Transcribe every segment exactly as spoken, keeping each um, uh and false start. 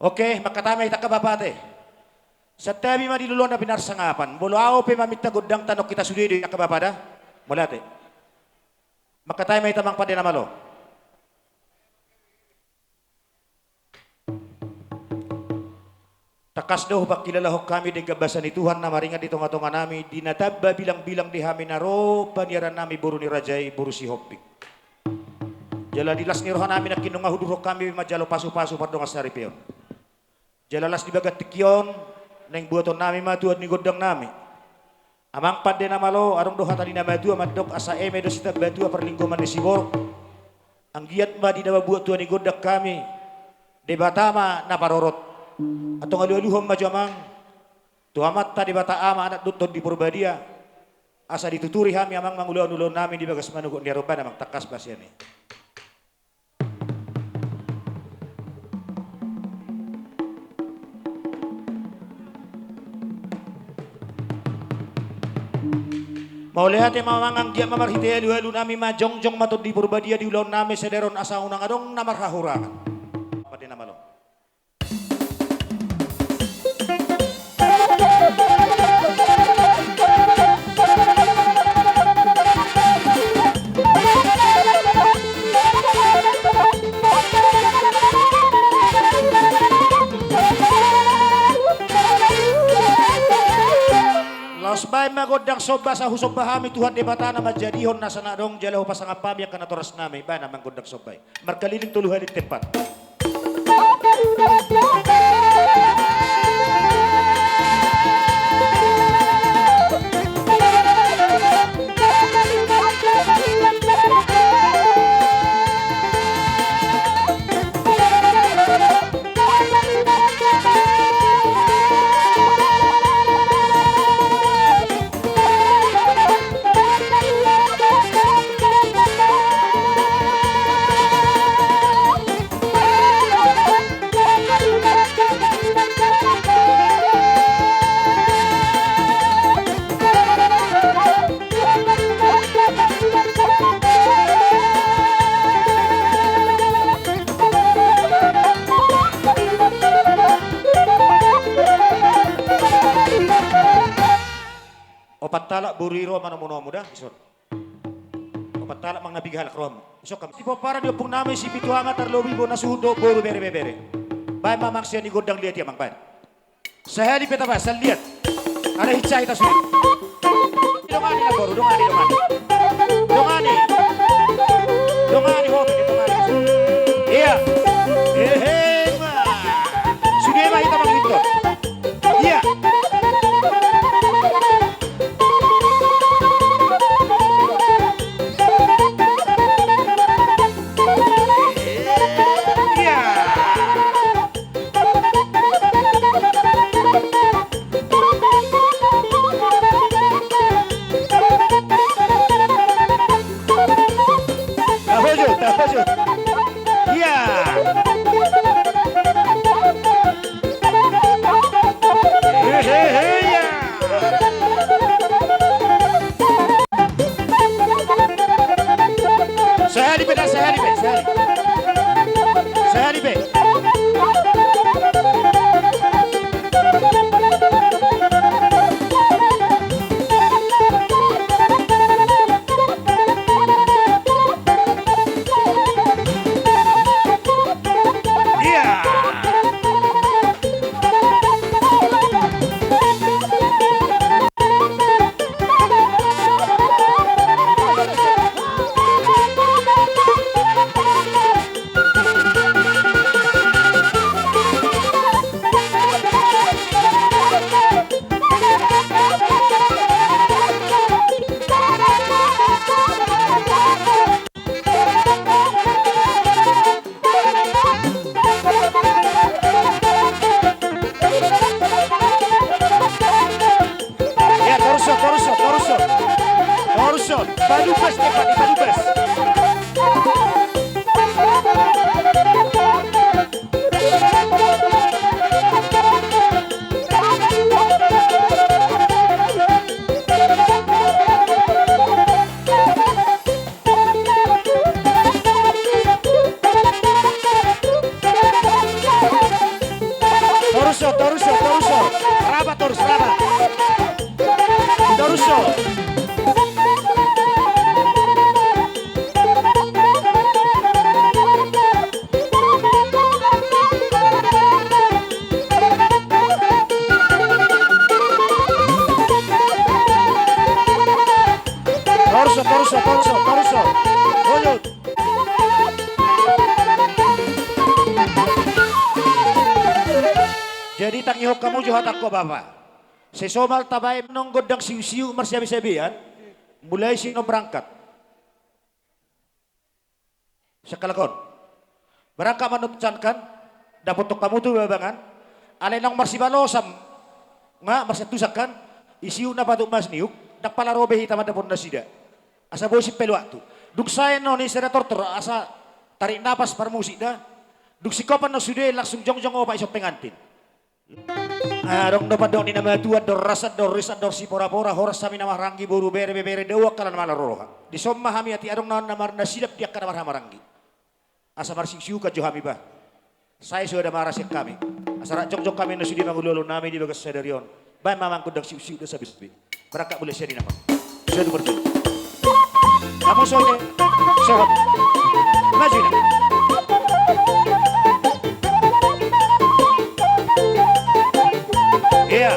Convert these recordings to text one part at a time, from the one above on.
Oke, mangkatai ma hita angka bapa ate. Santabi ma di loloan na pinarsangapan. Molo ahu pe maminta gondang, tano hita sude do angka bapa da. Mauliate. Mangkatai ma hita amang pande na malo. Tangkas do hupangkilalahon hami denggan basa ni Tuhan na maringan di tongatonganami, di na tamba bilangbilang di hami na ro paniaran nami boru ni raja i, boru Sihombing. Jala di las ni rohanami nangkin nunga hudurhon hami manjalo pasupasu pardongan saripeon. Jala las di bagas tingki on, naeng buatonnami ma tuan ni gondangnami. Amang pande na malo, adong do hata ni na matua mandok asa eme do sitambatua parlinggoman ni siborok. Anggiat ma di na mambuat tua ni gondang hami, Debata ma na parorot. Antong alualuhon ma jo amang tu Amanta Debata Ama, Anak dohot Tondi Porbadia, asa dituturi hami amang mangulahon ulaonnami di bagas manogot ni arombana amang, tangkas ma sian i. Mauliate ma amang, anggiat ma marhite alualunami ma jongjong ma Tondi Porbadia di ulaonnami sadari on asa unang adong na marhahurangan. Pande na malo. Laos baen ma gondang somba, asa husomba hami Tuhan Debata na manjadihon nasa na adong, jala hupasangap hami angka natorasnami. Baen amang gondang somba i. Markaliling tolu hali tempat. Opat halak boru i ro manomunomu da, ison. Opat halak manang na piga halak rohamu. Ison hamu. Di pomparan ni ompungnami si Pitu Ama tarlobi bona suhut dohot boru bere bebere. Baen ma amang sian i gondang liat i amang, baen. Sahali pe taba, sahali liat. Ala hinsa hita sude. Dongani na boru, dongani, dongani. Dongani. Dongani ho, dongani. Ia. Hehe ma. Sude ma hita mangintor. Ia. Ia. Tahojo, tahojo. Ia. Hehehe, ia. Sahali pe da, sahali pe, sahali. Sahali pe. Ia. Ia, torus on, torus on, torus on. Torus on. Padupas, Stefan, padupas. Torso, torso, torso, torso. Lanjut. Jadi tangihon hamu jo hatangku, Bapa. Sai somal tabaen annon gondang siusiu marsiabe-siabean. Mulai sian on berangkat. Sian halak on. Berangkat ma annon tu Cangkan, dapothon hamu tu Babangan, alai naung marsibalosan, nga marsiantusan kan, i siuk na patut ma siniuk, ndang pala ro be hita mandapothon nasida. Asa boi sipel waktu. Dung sae annon i sada tortor, asa tarik napas parmusik da. Dung singkop annon sude langsung jongjong opat ison pengantin. Adong do pandok ni na matua, andor ras, andor ris, andor sipora-pora, horas hami na marhahamaranggi, boru, bere, ibebere, dao angka na marhaha-maranggi. Dison ma hami, atik adong na marhaha-maranggi, di angka na marhaha-maranggi. Asa marsiuksiukan jo hami, bah. Sai so ada marasi hami. Asa rap jongjong hami na sude mangolu-olu nami di bagas sadari on. Baen ma amang gondang siuksiuk da sabe-sabe. Berangkat mulai sian i nang. Sudah nomor dua. Kamu soalnya sobat. Maju dah. Iya.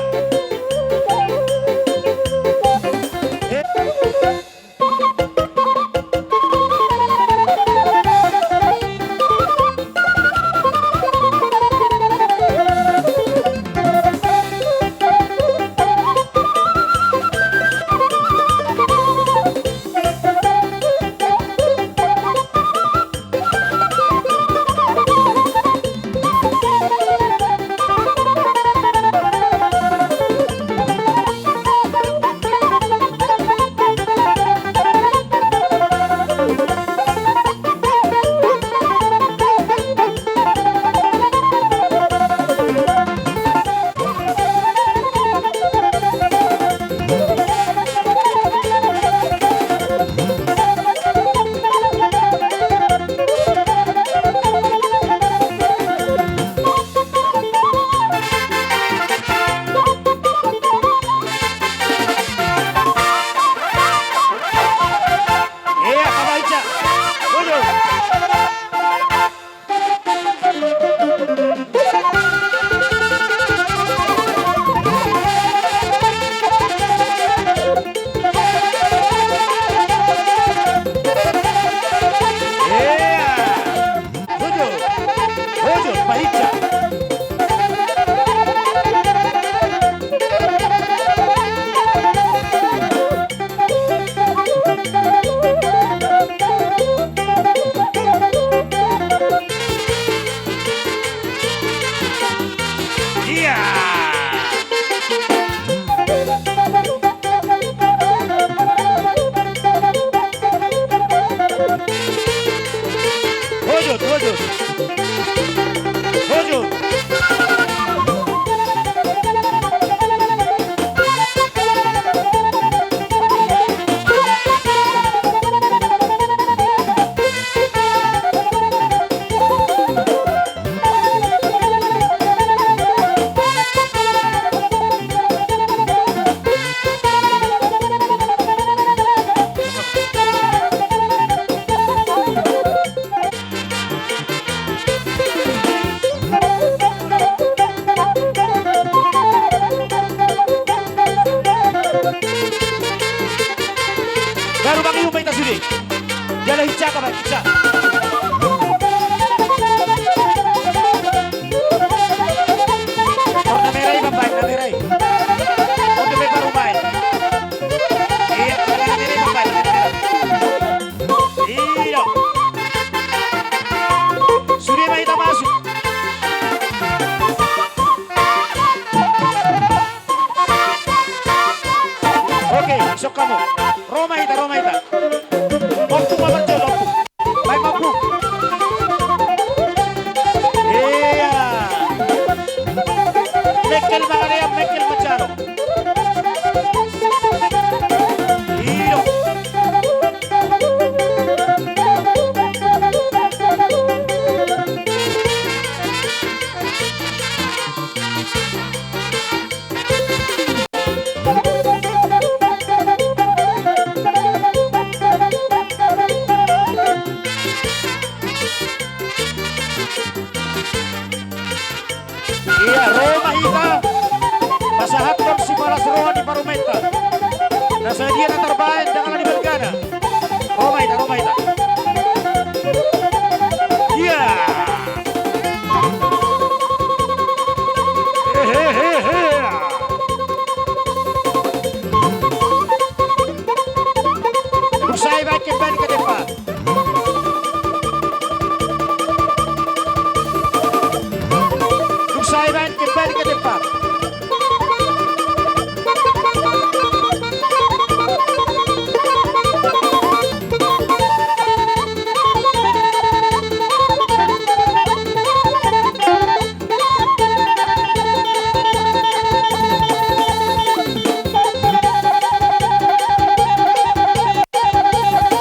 Iya. Hujut, hujut. Hujut. Baru mangium ma hita sude. Jala hinsa ka, Bang, hinsa. Tor na merah i, Bang, baen na merah i. Tor na merah i, Bang, baen. Iya, tor na merah i, Bang, baen na merah i. Iya. Sude ma hita masuk. Oke, isok hamu. Ro ma hita, ro ma hita. Ompung ma parjolo, ompung. Baen ma ompung. Iya. Mengkel mangaream, mengkel manjalo. Iyo. Kembali ke depan. Dung sae baen, kembali ke depan.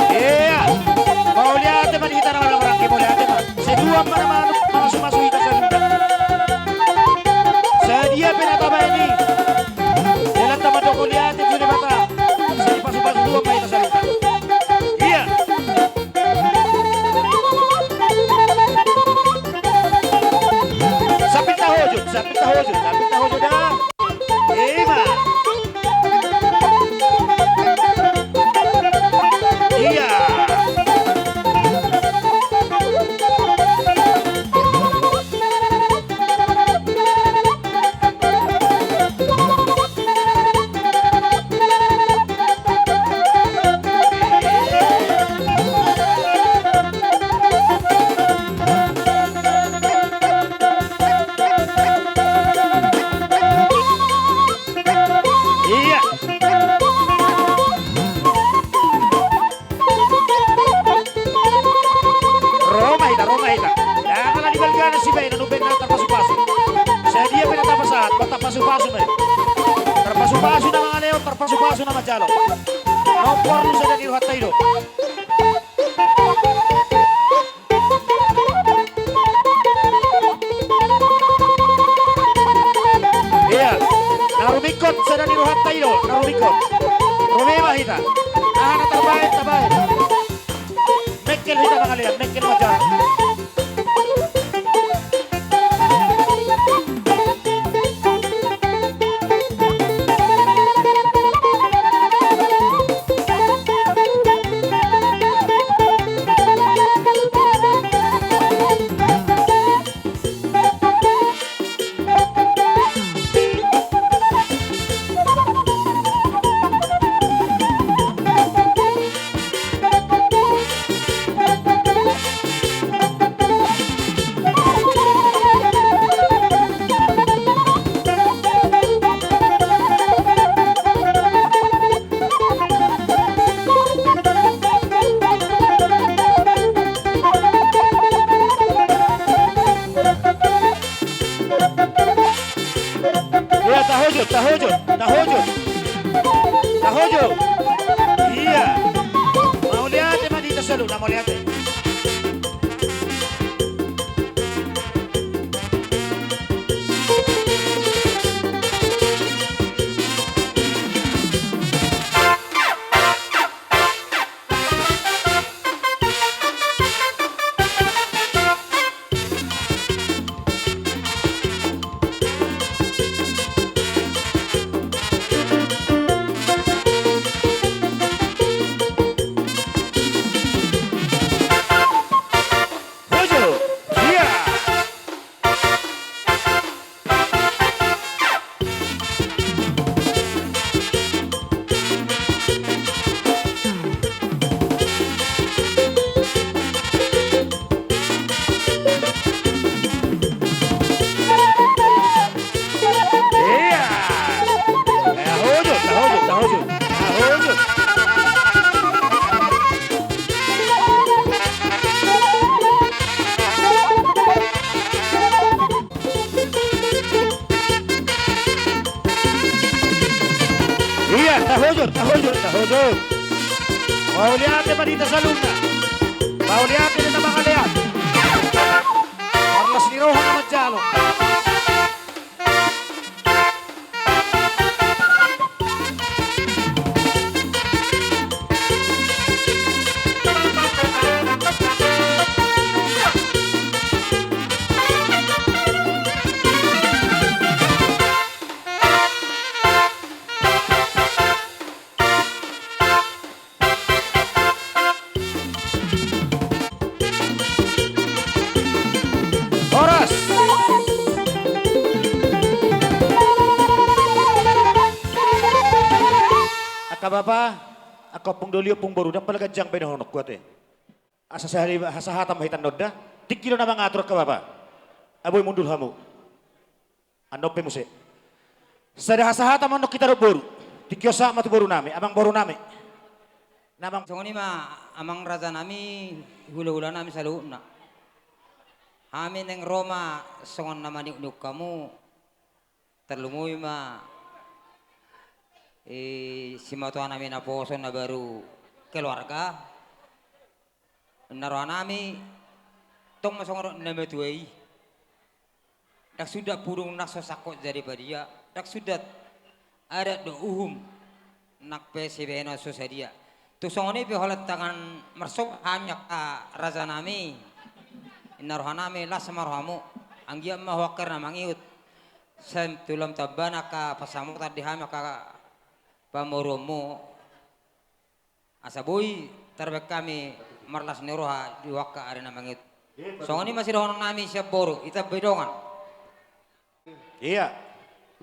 Iya. Mauliate ma di hita na marhahamaranggi, mauliate ma. Sai dua ma na mangasumasu hita saluhutna. Sadia pe na tabaen i, jala tama do mauliate tu Debata. Sai dipasupasu dua ma hita saluhutna. Iya. Sampit tahojut, sampit tahojut, sampit tahojut da. Ima. Iya. Iya. Ro ma hita, ro ma hita. Ndang ala ni balga na sibaen, na umbaen na tarpasupasu. Sadia pe na tapasahat, ma tarpasupasu ma i. Tarpasupasu na mangalehon, tarpasupasu na manjalo. Nomor nu sada ni rohanta i do. Iya, na rumingkot sada ni rohanta i do, na rumingkot. Ro ma hita. Aha na tabaen, tabaen. Mengkel hita mangalean, mengkel ma jala. Iya, tahojut, tahojut, tahojut. Tahojut. Iya. Mauliate ma di hita saluhutna, mauliate. Iya. Tahojut, tahojut, tahojut. Tahojut. Iya, tahojut, tahojut, tahojut. Mauliate ma di hita saluhutna. Mauliate di na mangalean. Marlas ni roha na manjalo. Horas. Ompung doli, ompung boru, ndang pola ganjang baenonku ate. Asa sahali hasahatan ma hita annon da. Tingki do na mangatur angka bapa. Aboi, mundur hamu. Annon pe muse. Sada hasahatan ma annon hita dohot boru. Tingki on sahat ma tu boru nami, amang boru nami. Na amang. Songon i ma amang raja nami, hula-hula nami saluhutna. Hami naeng ro ma songon na maniuk-niuk hamu. Tarlumobi ma, eh, simatua nami naposo na baru keluarga. Na roha nami, tong ma songon na matua i. Ndang suda pudung nang so sangkot jadi padia, ndang suda adat dohot uhum nang pe sibahenon so sadia. Tung songon i pe holan tangan marsogot hami angka raja nami. Inna roha nami, las ma rohamu. Anggiat ma huangkir na mangihut. Sai tu lam tamba angka pansamotan di hami angka pamoruonmu. Asa boi tarbahen hami marlas ni roha di angka ari na mangihut. Songon i ma sidohonon nami sian boru, i tamba i dongan. Ia.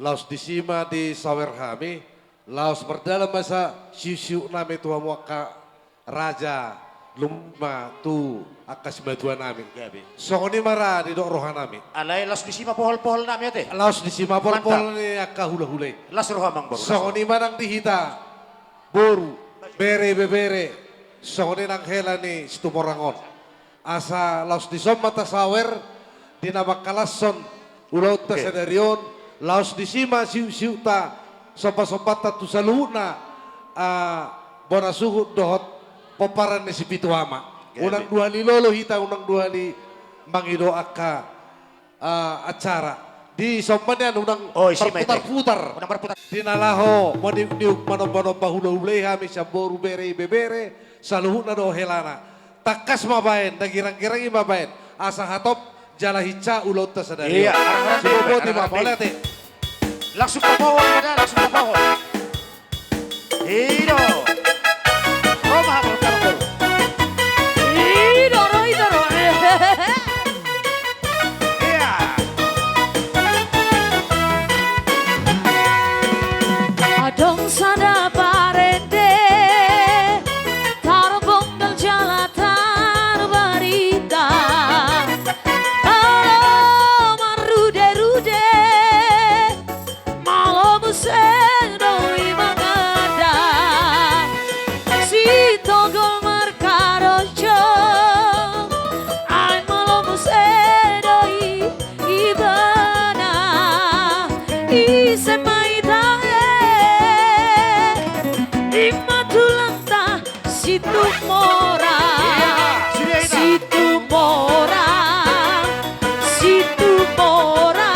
Laos disi ma disaor hami, laos mardalan ma sa siuk-siuk nami tu hamu angka raja, lumobi ma tu angka simatua nami. Gabe. Songon i ma ra didok roha nami. Alai laos disi ma pohol-pohol nami ate. Laos disi ma pohol-pohol ni angka hula-hula i. Las roha amang boru. Songon i ma nang di hita boru, bere, ibebere, songon i nang hela ni Situmorang on. Asa laos dison ma tasawer di na mangkalashon ulaonta sadari on, laos disi ma siuk-siukta, somba-sombanta tu saluhutna, ah, bona suhut dohot pomparan ni si Pitu Ama. Unang dua hali lolo hita, unang dua hali mangido angka, ah, acara. Dison ma nian unang marputar-putar. Di na laho maniuk-niuk, manomba-nomba hula-hula i hami sian boru, bere, ibebere, saluhutna dohot helana. Tangkas ma baen, dang girang-girang i ma baen. Asa hatop jala hinsa ulaonta sadari on. Ia, arang-arang. Boti ma, mauliate. Langsung tapohol, langsung tapohol. I do. Ro ma hamu, hamu. I do ro, i do ro. Ia. Adong sada parende tarbonggal jala tarbarita, molo marrude-rude molo muse do i mangada, sitogol markarojo, ai molo muse do i ibana, ise ma i tahe, i ma tulangta Situmorang, Situmorang, Situmorang,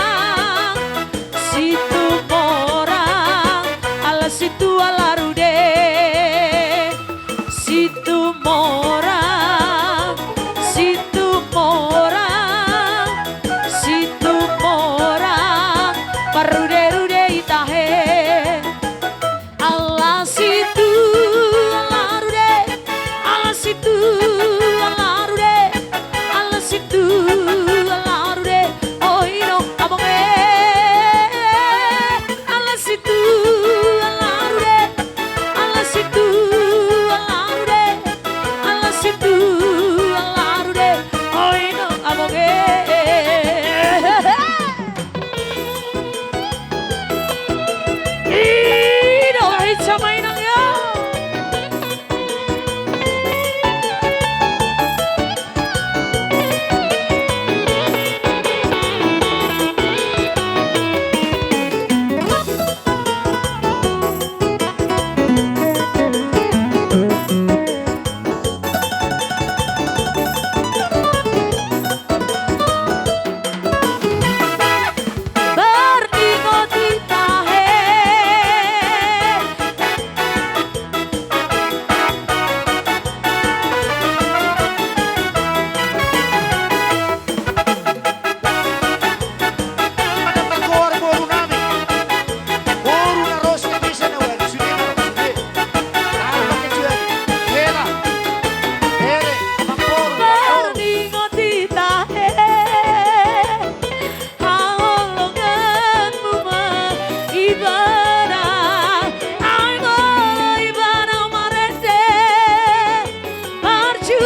Situmorang, ala situ ala rude. Situmorang, Situmorang, Situmorang, parrude-rude i tahe. Ala situ ala rude, ala situ ala rude, ala situ ala rude. Oi do amang e, ala situ ala rude, ala situ ala rude, ala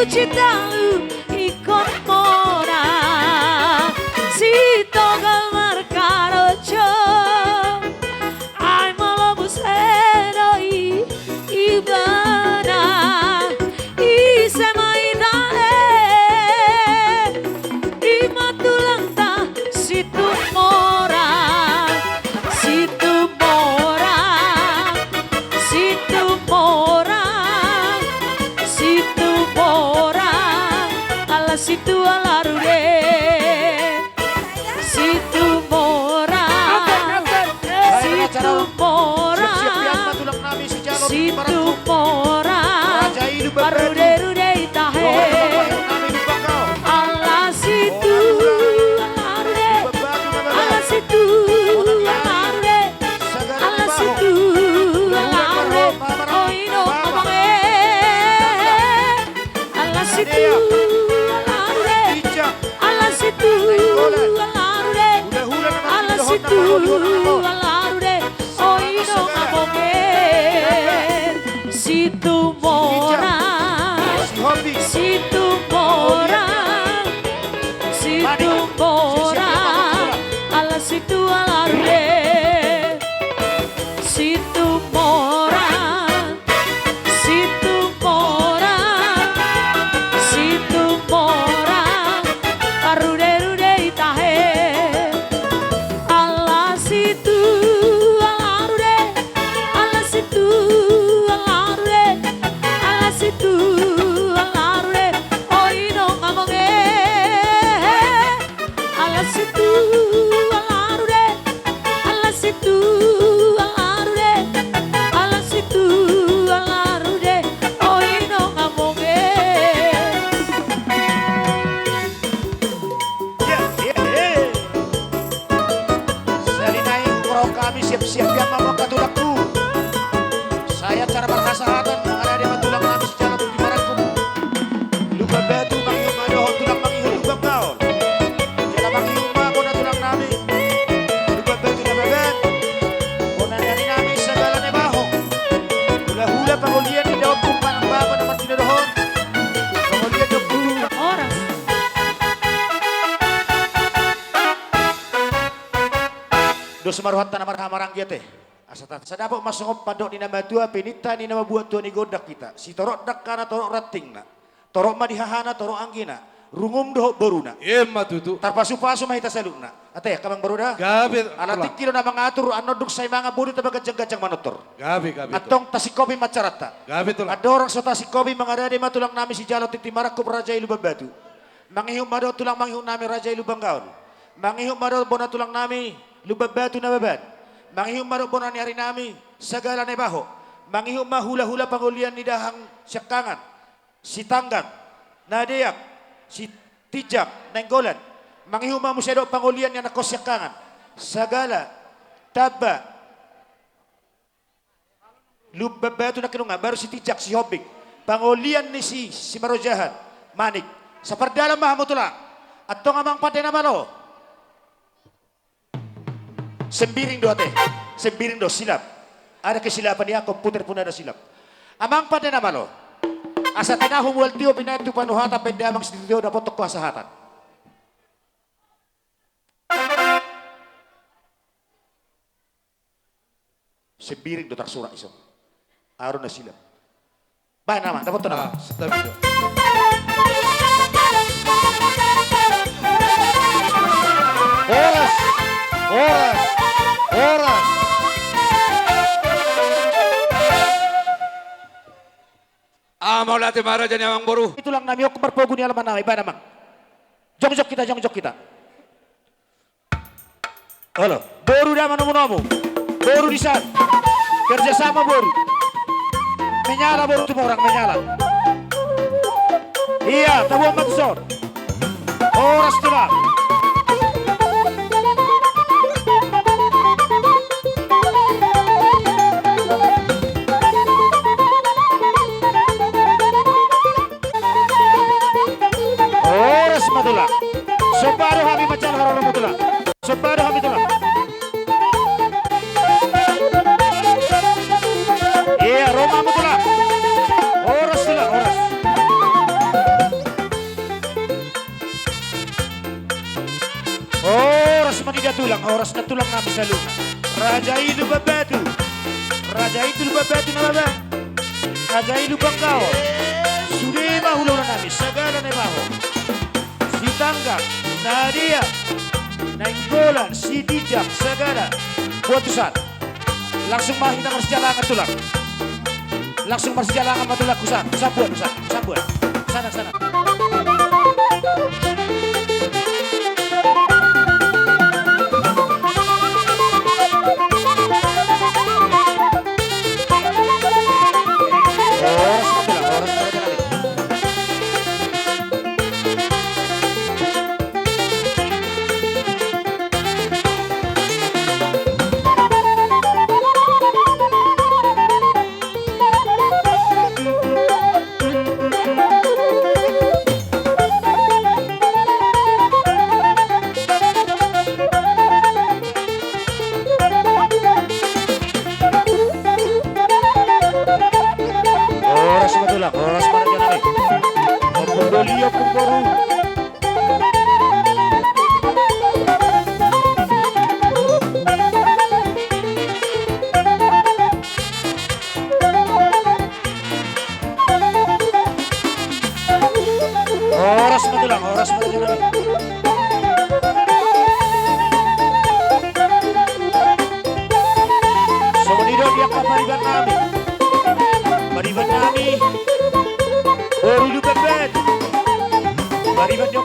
Sitalu ingkon mora, Sitoga markaroco, ai molo muse do i ibana, ise ma i tahe, i ma tulangta Situmorang, Situmorang, Situmorang, Situmorang, ala situ ala rude. Situmorang, Situmorang, Situmorang, parrude-rude i tahe. Ala situ ala rude, ala situ ala rude, ala situ ala rude. O inong amang e. Ala situ ala rude, ala situ ala rude, ala situ ala rude. O inong amang e. Situmorang, Situmorang, Situmorang, ala situ ala rude. Situmorang, Situmorang, Situmorang, parrude-rude i tahe. Ala situ ala rude, ala situ ala rude, ala situ ala rude. O inong amang e. Ala situ ala rude, ala situ ala rude, ala situ ala rude. O inong amang e. Iya, iya, iya. Sahali nai ro hami siap-siap i ma, amang, angka tulangku. Sai acara marhasahatan, mangaradei ma tulang nami sijalo tintin marangkup. Lumban Batu, mangihut ma dohot tulang mangihut Lumban Gaol. Jala mangihut ma bona tulang nami Lumban Batu Nababan, bona ni ari nami Sagala Naibaho. Hula-hula pangolian ni daompung manang bapa na martinodohon. Pangolian ni daompung. Horas. Dos ma rohanta na marhaha maranggi ate. Asa ta-, asa dapot ma songon pandok ni na matua, pininta ni na mambuat tua ni gondang hita. Sitorop dangkana, torop rantingna. Torop ma di hahana, torop anggina. Rungum dohot boruna. Ima tutu. Tarpasu-pasu ma hita saluhutna. Ate, angka amang boru da. Gabe. Ala tingki do na mangatur, annon dung sai mangan boru taba ganjang-ganjang manortor. Gabe, gabe. Antong tasingkopi ma acaranta. Gabe, tulang. Andorang so tasingkopi, mangaradei ma tulang nami sijalo tintin marangkup raja i Lumban Batu. Mangihut ma dohot tulang mangihut nami raja i Lumban Gaol. Mangihut ma dohot bona tulang nami Lumban Batu Nababan. Mangihut ma dohot bona ni ari nami Sagala Naibaho. Mangihut ma hula-hula pangolian ni dahang siangkangan, sitanggang, na deak, sitinjak, nainggolan. Mangihut ma muse dohot pangolian ni anakkon siangkangan, Sagala, Tamba, Lumban Batu nangkin nunga, baru sitinjak, sihombing. Pangolian ni si, simarojahan, manik. Sapardalan ma hamu tulang. Antong amang pande na malo. Sembiring do ate. Sembiring do, silap. Ada kesilapan ia, komputer pun ada silap. Amang pande na malo. Asa tinahu mual tio, pinaet tu panuhatan, baen damang sitio, dapothon ho hasahatan. Sembiring do tarsurat ison. Aru na silap. Baen nama, dapothon nama. Ah, santabi do. Horas, horas, horas. Mauliate ma raja ni amang boru. I tulang nami, on marpogu ni alaman nama i, baen nama. Jongjong hita, jongjong hita. Olo, boru da manomu-nomu. Boru di san. Kerja sama boru. Menyala boru tumorang, menyala. Iya, tabuan ma tuson. Horas tulang. Horas ma tulang. Somba do hami manjalo haroro ma tulang. Somba do hami tulang. Iya, ro ma hamu tulang. Horas tulang, horas. Horas ma tulang nami saluhutna. Raja i Lumban Batu. Raja i Lumban Batu na baba. Raja i Lumban Gaol. Sude ma hulahula nami sagala na baho. Sitanggang, Nadia, Nainggolan, Sitinjak, sagala. Buat tusan. Langsung ma hita marsijalangan tulang. Langsung marsijalangan ma tulang, husan, husan buat, husan, husan buat. Sana, sana. Horas ma tulang, horas ma tulang. Horas ma tulang, horas ma raja nami. Ompung doli, ompung boru. Horas ma tulang, horas ma tulang. Songon i do di angka pariban nami. Pariban nami. Boru Lumban Batu. Pariban ni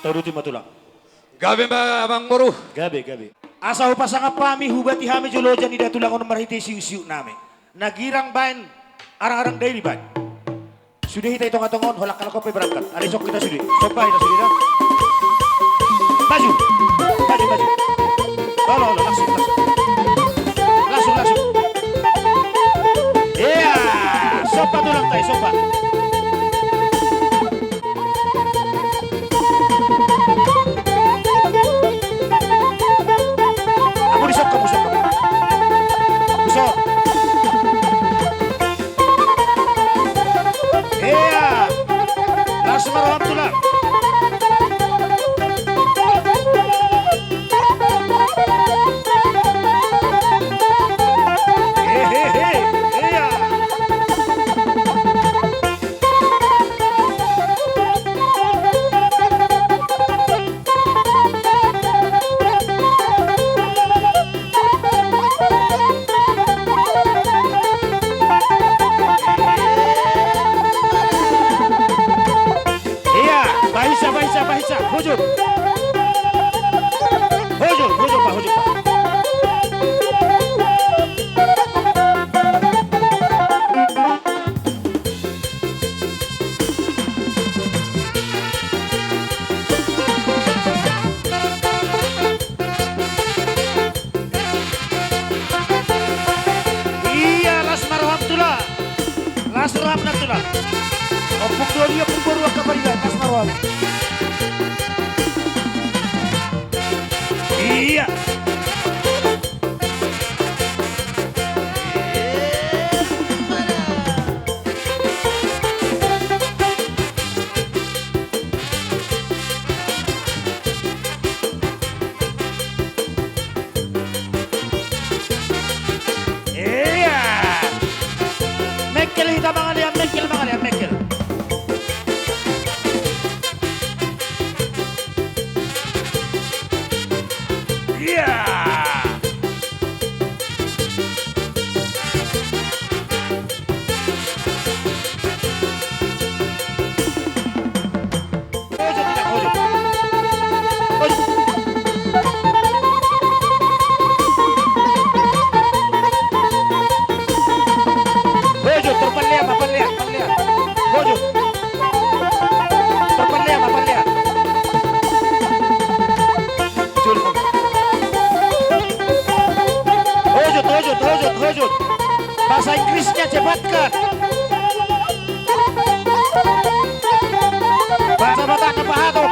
Taruti ma tulang. Gabe ma amang boru. Gabe, gabe. Asa hupasangap hami, hubati hami jolo oja ni da tulang on marhite siuk-siuk nami. Na girang baen arang-arang dairi baen. Sude hita i tonga-tonga on, holan halak on pe berangkat. Alai songon hita sude. Somba hita sude da. Maju. Maju, maju. Olo, olo, langsung, langsung. Langsung, langsung. Iya, somba tulang ta i, somba. Ampun, isok hamu, isok hamu. Isok. Iya. Las ma roham tulang. Hehehe. Iya. Iya, baisa, baisa, baisa. Hujur. Hujur, hujur, Pak, hujur, Pak. Iya, las ma roham tulang. Las roham na tulang. Ompung doli, ompung boru, angka pariban, las ma roham. Iya. Iya. Mengkel hita mangalean, mengkel mangalean, mengkel. Bahasa Inggrisnya cepatkan. Bahasa Bataknya pahatop.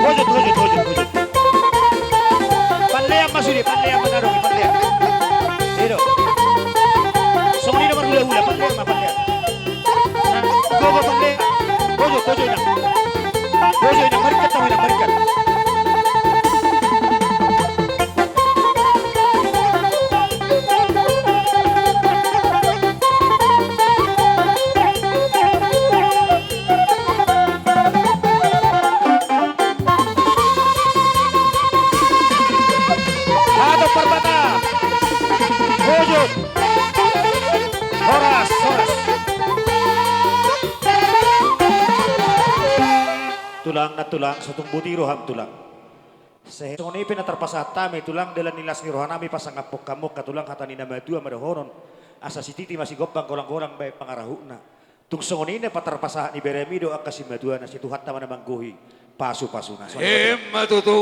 Hujut, hujut, hujut, hujut. Pallean ma sude, pallean ma, taruh pallean. I do. Songon i do marhulahula, pallean ma, pallean. Gogo, pallean. Hujut, hujut, inang. Hujut, inang, maringkat hamu, inang, maringkat. Hatop parbata. Hujut. Horas, horas. Tulang, na tulang, so tung boti roham, tulang. Sehe songon i pe na tarpasahat hami, tulang, dalan ni las ni rohanami pasangaphon hamu angka tulang, hata ni na matua ma dohonon: Asa sititi ma sigombang, golang-golang bahen pangarahutna. Tung songon i na tarpasahat ni beremi dohot angka simatuana, sai Tuhanta ma na manggohi pasupasuna. Songon i ma, tulang. Emma tutu.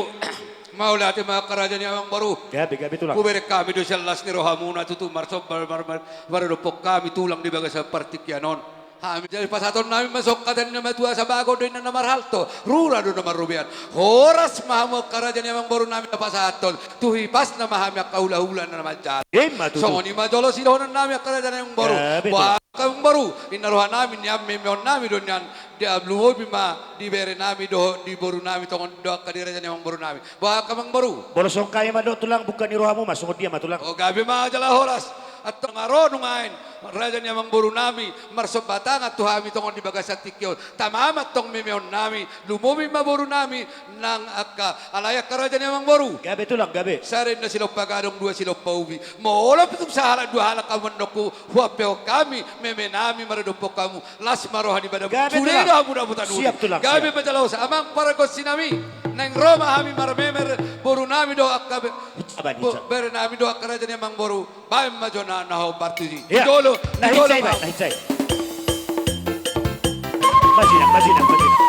Mauliate ma, angka raja ni amangboru. Gabe, gabe, tulang. Hubereng hami do sian las ni rohamuna tutu marsomba, mar-, mar-, maradophon hami tulang di bagasan partingkian on. Hami jadi pasahatonnami ma songon hata ni na matua: Sabagot do inna na marhalto, rura do na marrobean. Horas ma hamu angka raja ni amangborunami na pasahathon, tu hipasna ma hami angka hulahula na manjalo. Emma tutu. Songon i ma jolo sidohononnami angka raja ni amangboru. Gabe, tulang. Boha angka amangboru, inna rohanami nian, memeonnami do nian, di, lumobi ma di berenami dohot di borunami, tongon do angka di raja ni amangborunami. Boha angka amangboru? Molo songon i ma do, tulang, buka ni rohamu ma, songon dia ma, tulang? O, gabe ma jala horas. Antong ro nuaeng raja ni amangborunami marsomba tangan tu hami tongon di bagasan tingki on. Tama ma antong memeonnami, lumobi ma borunami nang angka, alai angka raja ni amangboru. Gabe, tulang, gabe. Sada inna silompa gadong, dua silompa ubi. Molo pe tung sahalak dua halak hamu mandok, huampehon hami memenami maradophon hamu. Las ma roha ni badanmu. Gabe, tulang. Sude do hamu dapotan uli. Siap, tulang, siap. Gabe ma jala horas, amang pargonsinami. Naeng ro ma hami marmemer borunami dohot angka be-, hinsa bahen, bo-, hinsa. Berenami dohot angka raja ni amangboru. Bahen ma jolo na hombar tusi. Ia. Di jolo, na di jolo hinsa i, ma. Na hinsa i. Majinak, majinak, majinak.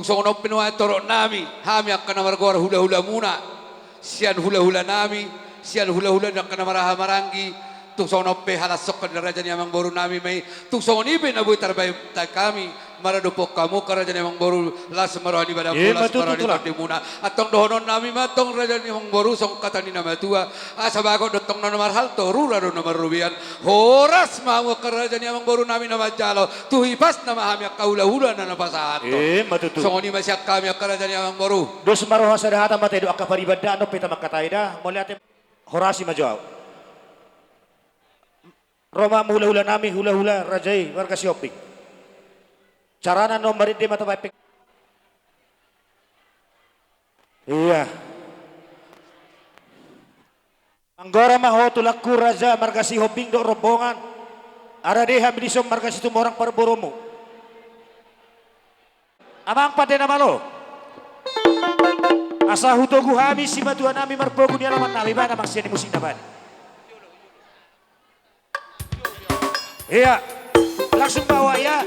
Songon on pe nuaeng torop nami, hami angka na margoar hulahulamuna, sian hulahulanami, sian hulahula ni angka na marhahamaranggi, tung songon on pe halashonhon ni raja ni amangborunami ma i, tung songon i pe na boi tarbahen hami maradophon hamu angka raja ni amangboru, las ma roha ni badangmu, las ma roha ni tondimuna. Antong dohononnami ma antong raja ni amangboru, songon hata ni na matua, asa bagot do antong na marhalto, rura do na marrobean. Horas ma hamu angka raja ni amangborunami na manjalo, tu hipasna ma hami angka hulahula na pasahathon. Emma tutu. Songon i ma sian hami angka raja ni amangboru. Dos ma roha sada hata ma taida angka paribandaan, on pe tamangkatai da, mauliate. Horasi ma jo au. Ro ma hamu hulahulanami, hulahula raja i marga Sihombing. Carana nuaeng marende ma tabaen pe. Ia. Manggora ma ho tulangku raja marga Sihombing dohot rombongan. Ara deha ma dison marga Situmorang parboruonmu. Amang pande na malo. Asa hutogu hami simatuanami marpogu ni alamannami, bahen amang sian i musikna, bahen. Ia. Langsung bawa ia.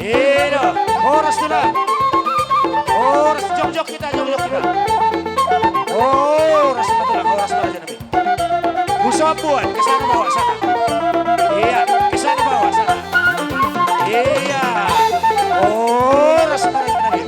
Ia do. Horas tulang. Horas, jongjong hita, jongjong hita. Horas ma tulang, horas ma raja nami. Husombu an, ke sana bawa sana. Ia, ke sana bawa sana. Ia. Horas ma raja nami.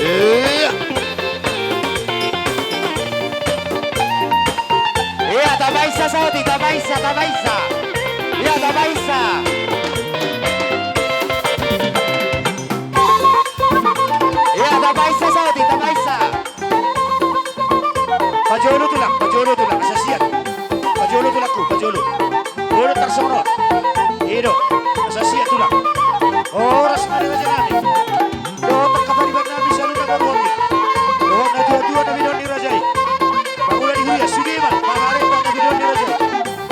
Ia. Ia, tabaisa saotik, tabaisa, tabaisa. Ia, tabaisa. Ia, tabaisa saotik, tabaisa. Pajolo tulang, pajolo tulang, asa siat. Pajolo tulangku, pajolo. Bodo tarsongon on. I do, asa siat tulang. Horas ma di raja nami. Dohot angka pariban nami saluhutna, dohot na tuatua na binoan ni raja i. Pangula ni huria sude ma, pangarep na binoan ni raja i.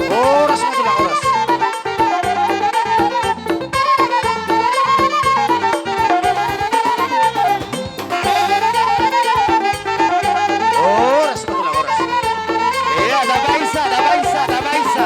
Horas ma tulang, horas. Horas ma tulang, horas. Ia, tabaisa, tabaisa, tabaisa.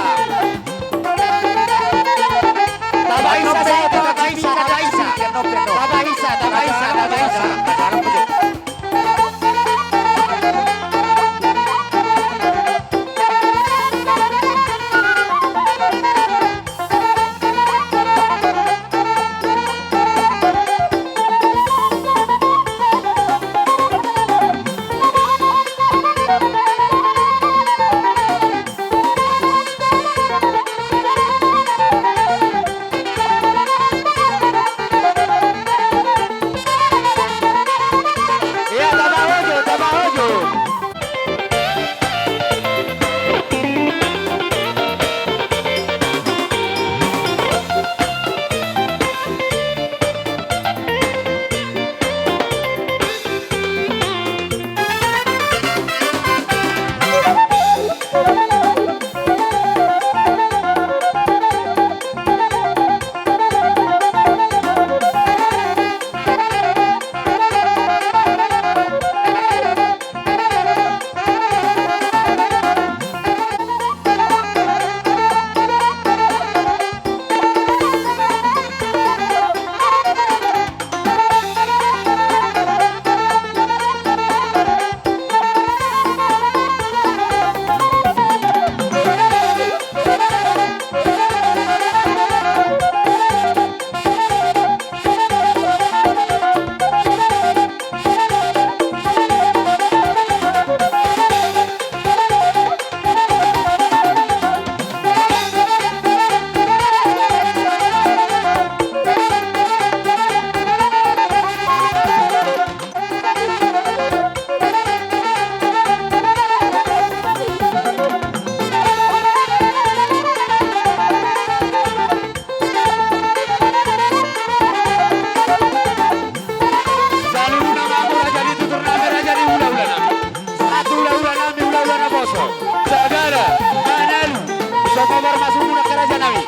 Hombar ma sumuna angka raja nami.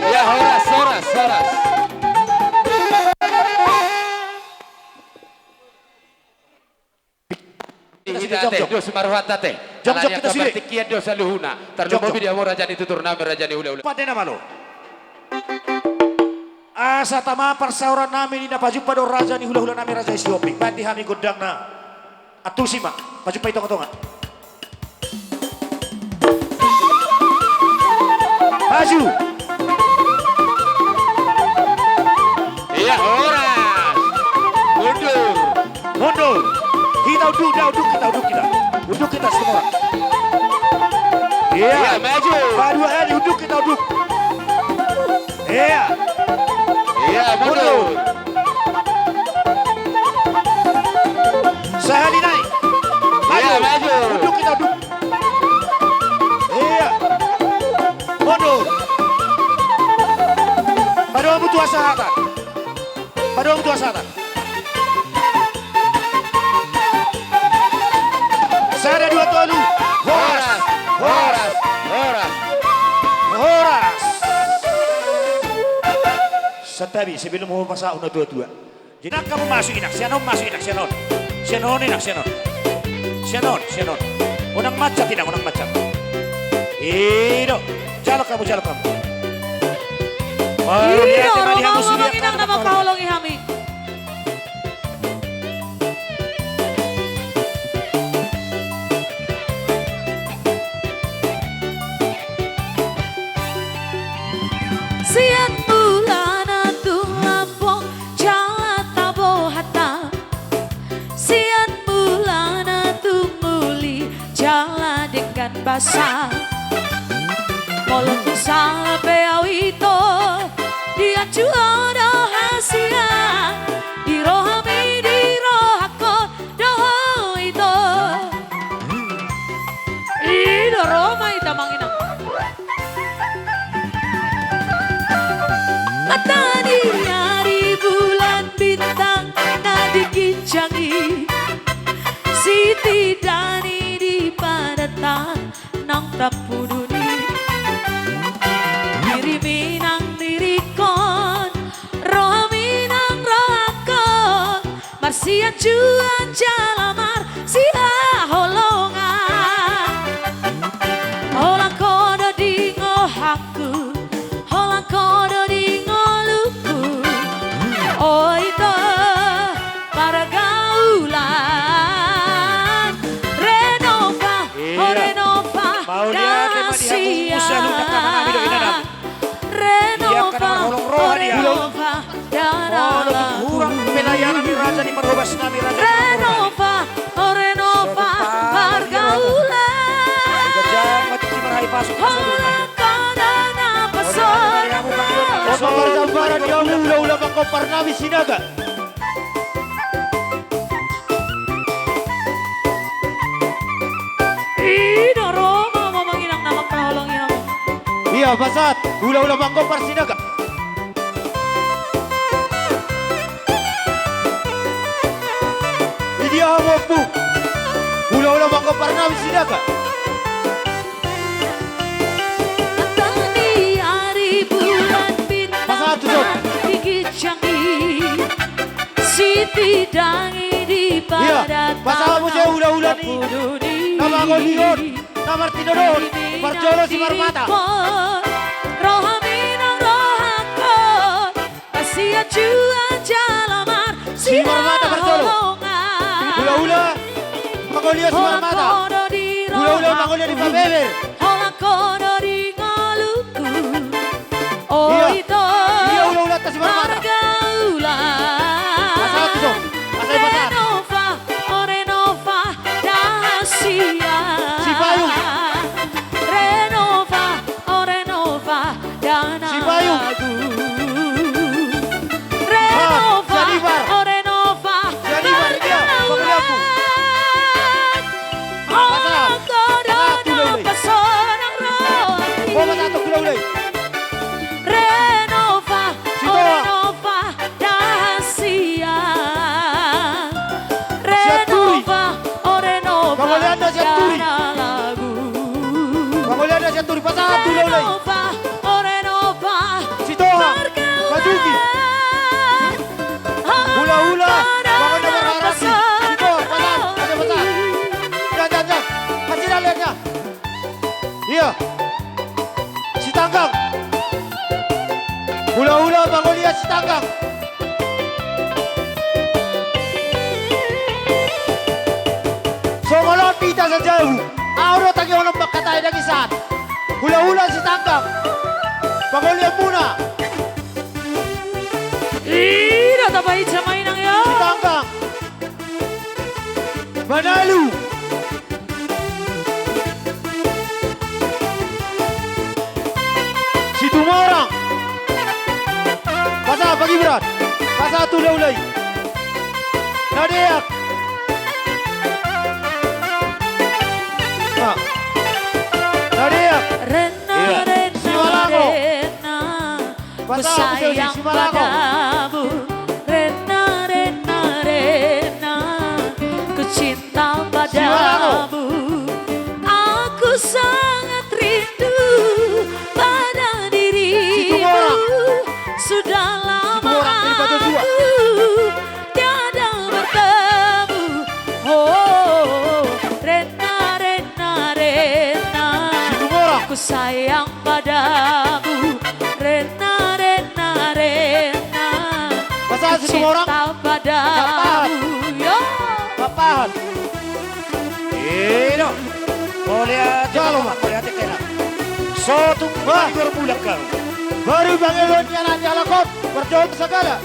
Ya, horas, horas, horas. Hita ate, dos ma rohanta ate. Jongjong hita sude. Partingkian do saluhutna. Tarlumobi di hamu raja ni tutur nami, raja ni hulahula. Pande na malo. Asa tama parsaoran nami di na pajumpa do raja ni hulahula nami, raja i Sihombing. Baen di hami gondangna. Antusi ma, pajumpa i tongatonga. Maju. Iya, horas. Mundur. Mundur. Hita unduk, da unduk hita, unduk hita. Unduk hita semua. Iya. Iya, maju. Padua kali unduk hita, unduk. Iya. Iya, mundur. Sahali nai. Iya, maju. Unduk hita, unduk. Iya. Mundur. Padomu tu hasahatan. Padomu tu hasahatan. Sada, dua, tolu. Horas. Horas. Horas. Horas. Santabi, sebelum ho pasahat tu na tuatua. Jadi, inang, hamu masuk, inang. Sian on masuk, inang, sian on. Sian on, inang, sian on. Sian on, sian on. Unang mansat, inang, unang mansat. I do. Jalo hamu, jalo hamu. Iyo, ro ma hamu, inang, na mangkaholongi hami. Sa, molo tung sala pe au ito, diajuhon do hasian, di rohami, di rohangkon do ho ito. I do ro ma hita, Amang Inang. Mata ni ari, bulan, bintang na di ginjang i, sitindangni di padatang nang tampuduni. Dirimi nang diringkon, rohami nang rohangkon, marsianjuan jala marsihaholongan. Holan ho do di rohangku, holan ho do di ngolungku, o ito pargaulan. Renova, o Renova, mauliate ma di hamu, Raja. Renova, o Renova, dana. Molo tung hurang pelayanan ni raja ni parhobas nami, Raja. Renova, o Renova, pargaulan. Holan ho do na pasonang. Holan marjambaran di hamu hulahula pangkompar nami Sinaga. I do ro ma, Amang Inang, na mangkaholongi hamu. Ia, pasahat hulahula pangkompar Sinaga. Di dia hamu, Ompu? Hulahula pangkompar nami Sinaga. Mata ni ari, bulan, bintang, pasahat tu son, na di ginjang i, sitindangni di padatang nang tampuduni. Ia, pasahat muse hulahula ni na mangoli on, na martinodohon, parjolo Simarmata. Rohami nang rohangkon, marsianjuan jala marsihaholongan. Simarmata parjolo. Hulahula mangoli on Simarmata. Hulahula mangoli on di pabeber. Holan ho do di ngolungku. Ia. O ito. Ia, hulahulanta Simarmata. Pargaulan. Pasahat tu son. Pasahat, pasahat. Renova, o Renova, da hasian. Sipayung. Renova, o Renova, dana. Sipayung. Renova, o Renova, dana. Pasahat. Pasahat tu hulahula i. Pasahat tu hulahula i. Renova, o Renova, da hasian. Sianturi. Renova, o Renova, pangolianna Sianturi. Pangolianna Sianturi, pasahat tu hulahula i. Renova, o Renova, Sitoha, pargaulan. Pajuki. Hulahula, pangolianna Marharani. Sitoha, pasahat, pasahat, pasahat. Jan, jan, jan. Kasih dah lihatnya. Ia. Sitanggang. Hulahula mangoli on Sitanggang. Songon on hita sajabu. Ahu do tangihon on mangkatai daging sahat. Hulahula Sitanggang. Pangoli on muna. Ida tapaija ma, Inang, ia. Sitanggang. Manalu. Situmorang. Pasahat, Pak Gibran. Pasahat tu hulahula i. Na deak. Nah. Na deak. Rena, iya, rena, Simalamo. Rena. Pasahat tu hulahula i, Simalamo. Ku sayang padamu, Rena, Rena, Rena. Ku cinta padamu. Simalamo. Aku sangat rindu pada dirimu. Situmorang. Sudah lama aku tiada bertemu. Oh, Rena, Rena, Rena. Situmorang. Ku sayang padamu, Rena, Rena, Rena. Pasahat Situmorang. Cinta padamu, yo. Papahan. Ino. Mauliate, jalo ma. Mauliate kena. Sotung. Wah. Baru mulak kau. Baru pangidoan ni anak ni halak on. Parjolo sagala.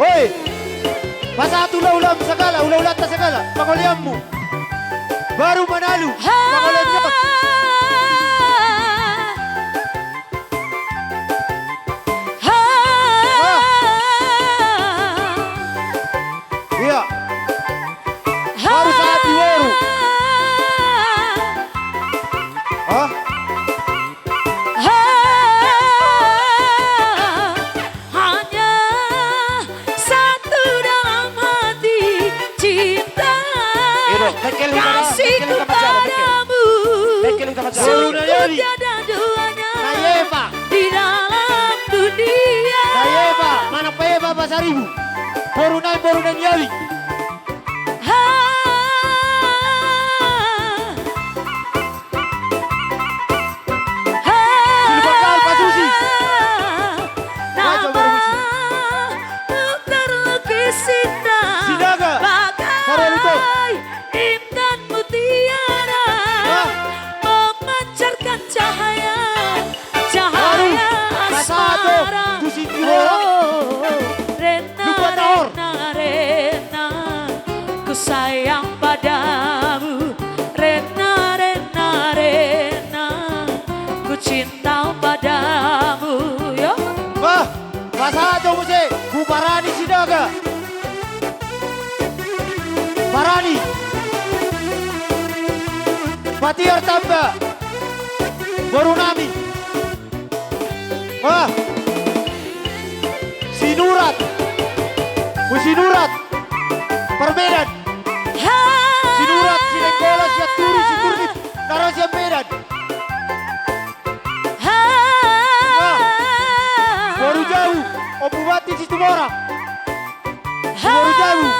Oi. Pasahat tu hulahula sagala, hulahulanta sagala. Pangolianmu. Baru Manalu. Ha. Mangolonjot. Ha. Ha. Iya. Ha. Baru sahat di boru. Ha? Ha. Hanya satu dalam hati cinta. Iya, dong. Bengkel utama, kasihku bengkel utama, Jawa, bengkel. Padamu. Bengkel utama, Jawa. Sungguh tiada duanya. Nah, iya, Pak. Di dalam dunia. Nah, iya, Pak. Mana Pak, iya, Pak, Pasaribu? Boru nai, boru nai, iya, Pak. Ha. Ha. Silupa kau, Pak Susi. Nama terlukis indah. Sinaga. Bagai intan mutiara. Hah? Memancarkan cahaya. Cahaya asmara. Baru, masa tu, tu si Jumora. Oh, Rena, lupa tahor. Rena, Rena, ku sayang padamu. Rena, Rena, Rena, ku cinta padamu. Yo. Bah, masa tu muse, ku Parani Sinaga. Parani. Patiar tamba. Boru nami. Wah. Sinurat. Sinurat. Parmedan. Sinurat, Sinenggolan, Sianturi, Siturnip. Nara sian Medan. Nah, boru jabu, Ompu Banti Situmorang. Boru jabu.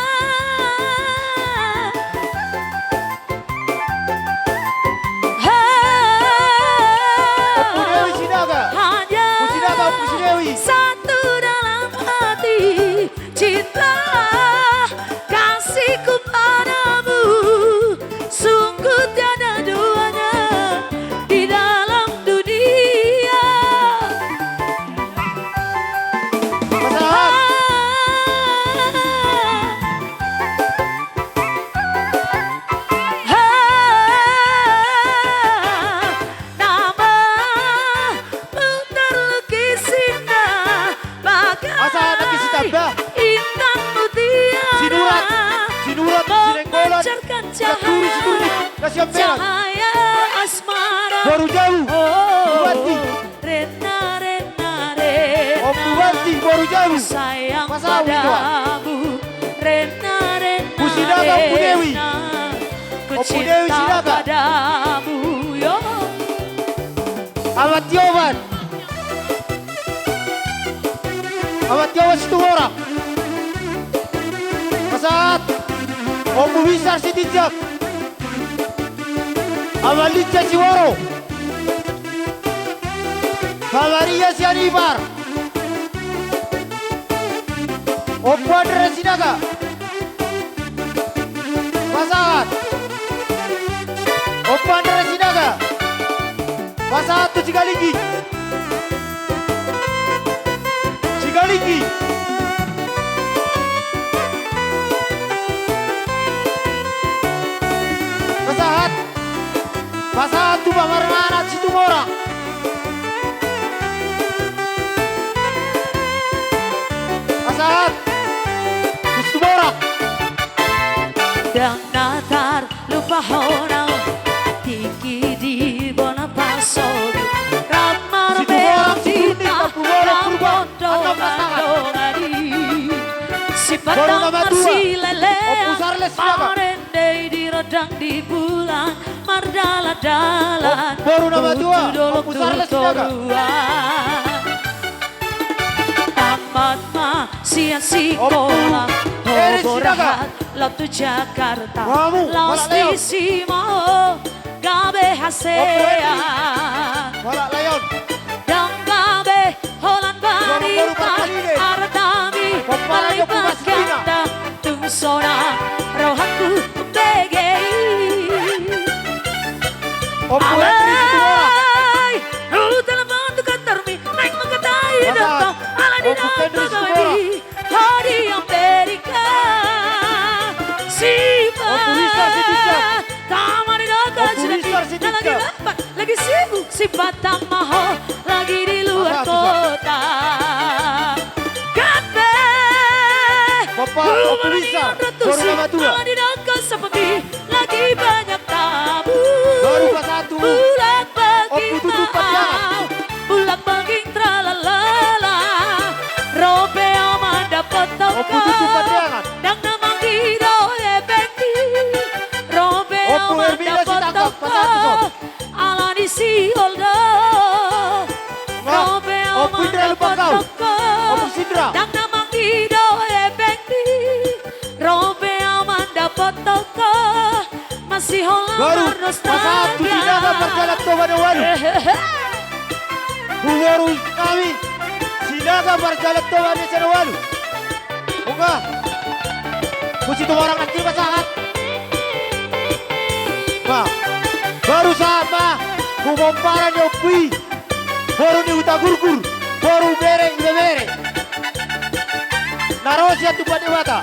Ompu Dewi Sinaga. Ompu Sinaga, Ompu Sidewi. Satu dalam hati. Cinta kasihku padamu, sungguh tiada duanya di dalam dunia. Pasahat. Ha, ha, nama terlukis indah bagai, asa anak isi tambah, intan mutiara. Sinurat, Sinurat, Sinenggolan, memancarkan cahaya, Sianturi, Siturnip, na sian Medan. Cahaya asmara. Boru jabu, oh, Ompu Banti. Rena, Rena, Rena. Ompu Banti, boru jabu. Sayang padamu. Pasahat. Rena, Rena, Ompu Sinaga, Ompu Dewi. Rena. Ku cinta padamu, yo. Ompu Dewi Sinaga. Amang Tioban. Amang Tioban Situmorang. Pasahat. Ompu Binsar Sitinjak. Amang Linca Siworo. Pamaria sian Ipar. Ompu Andre Sinaga. Pasahat. Ompu Andre Sinaga. Pasahat tu Sigalinggi. Sigalinggi. Pasahat. Pasahat tu pamarnganan Situmorang. Pasahat tu Situmorang. Ndang na tarlupahon au tingki di bona pasogit, rap marmeong di tano, rap mondongan dongani. Sipandang marsilelean, marende i di rondang di bulan, mardalandalan tu dolok tu toruan. Tamat ma sian sikola, hobo rahat laho tu Jakarta, laos disi ma ho gabe hasean. Ndang gabe holan barita, artami malipat ganda, tung sonang rohangku mambege i. Alai, hu telepon tu kantormi, naeng mangkatai do antong, alai didaon pagabe mi ho di Amerika. Sipa, Ompu Rizal Sitinjak. Tama Lagi sibuk si Batam ma ho, lagi di luar kota. Gabe. Bapak Ompu Binsar, boru Namatua. Ala ni dongan sahabat, lagi banyak tamu. Boru Pasatu. Bulak baging, Ompu Tutu Pandiangan. Bulak baging tralalala. Ro pe au mandapothon ho. Ompu Tutu Pandiangan. Ndang na manggido hepengmi. Ro pe au mandapothon ho. Ompu Hermina Sitanggang, Pasatu jo. Ala ni sihol do. Nga, Ompu Indra Lumban Gaul. Ro pe au mandapothon ho. Ompu Sindra. Ndang na manggido hepengmi. Ro pe au mandapothon ho. Masihol au marnostalgia. Boru Pasatu, Sinaga Parjalan Toba na ualu. Hehehe. Boru nami, Sinaga Parjalan Toba na ualu. Nunga. Musi tu barang nanti pasahat. Ba. Boru sahat ma. Humomparan ni Ompu i. Boru ni Hutagurgur. Boru bere, ibebere. Na ro sian Tuhan Debata.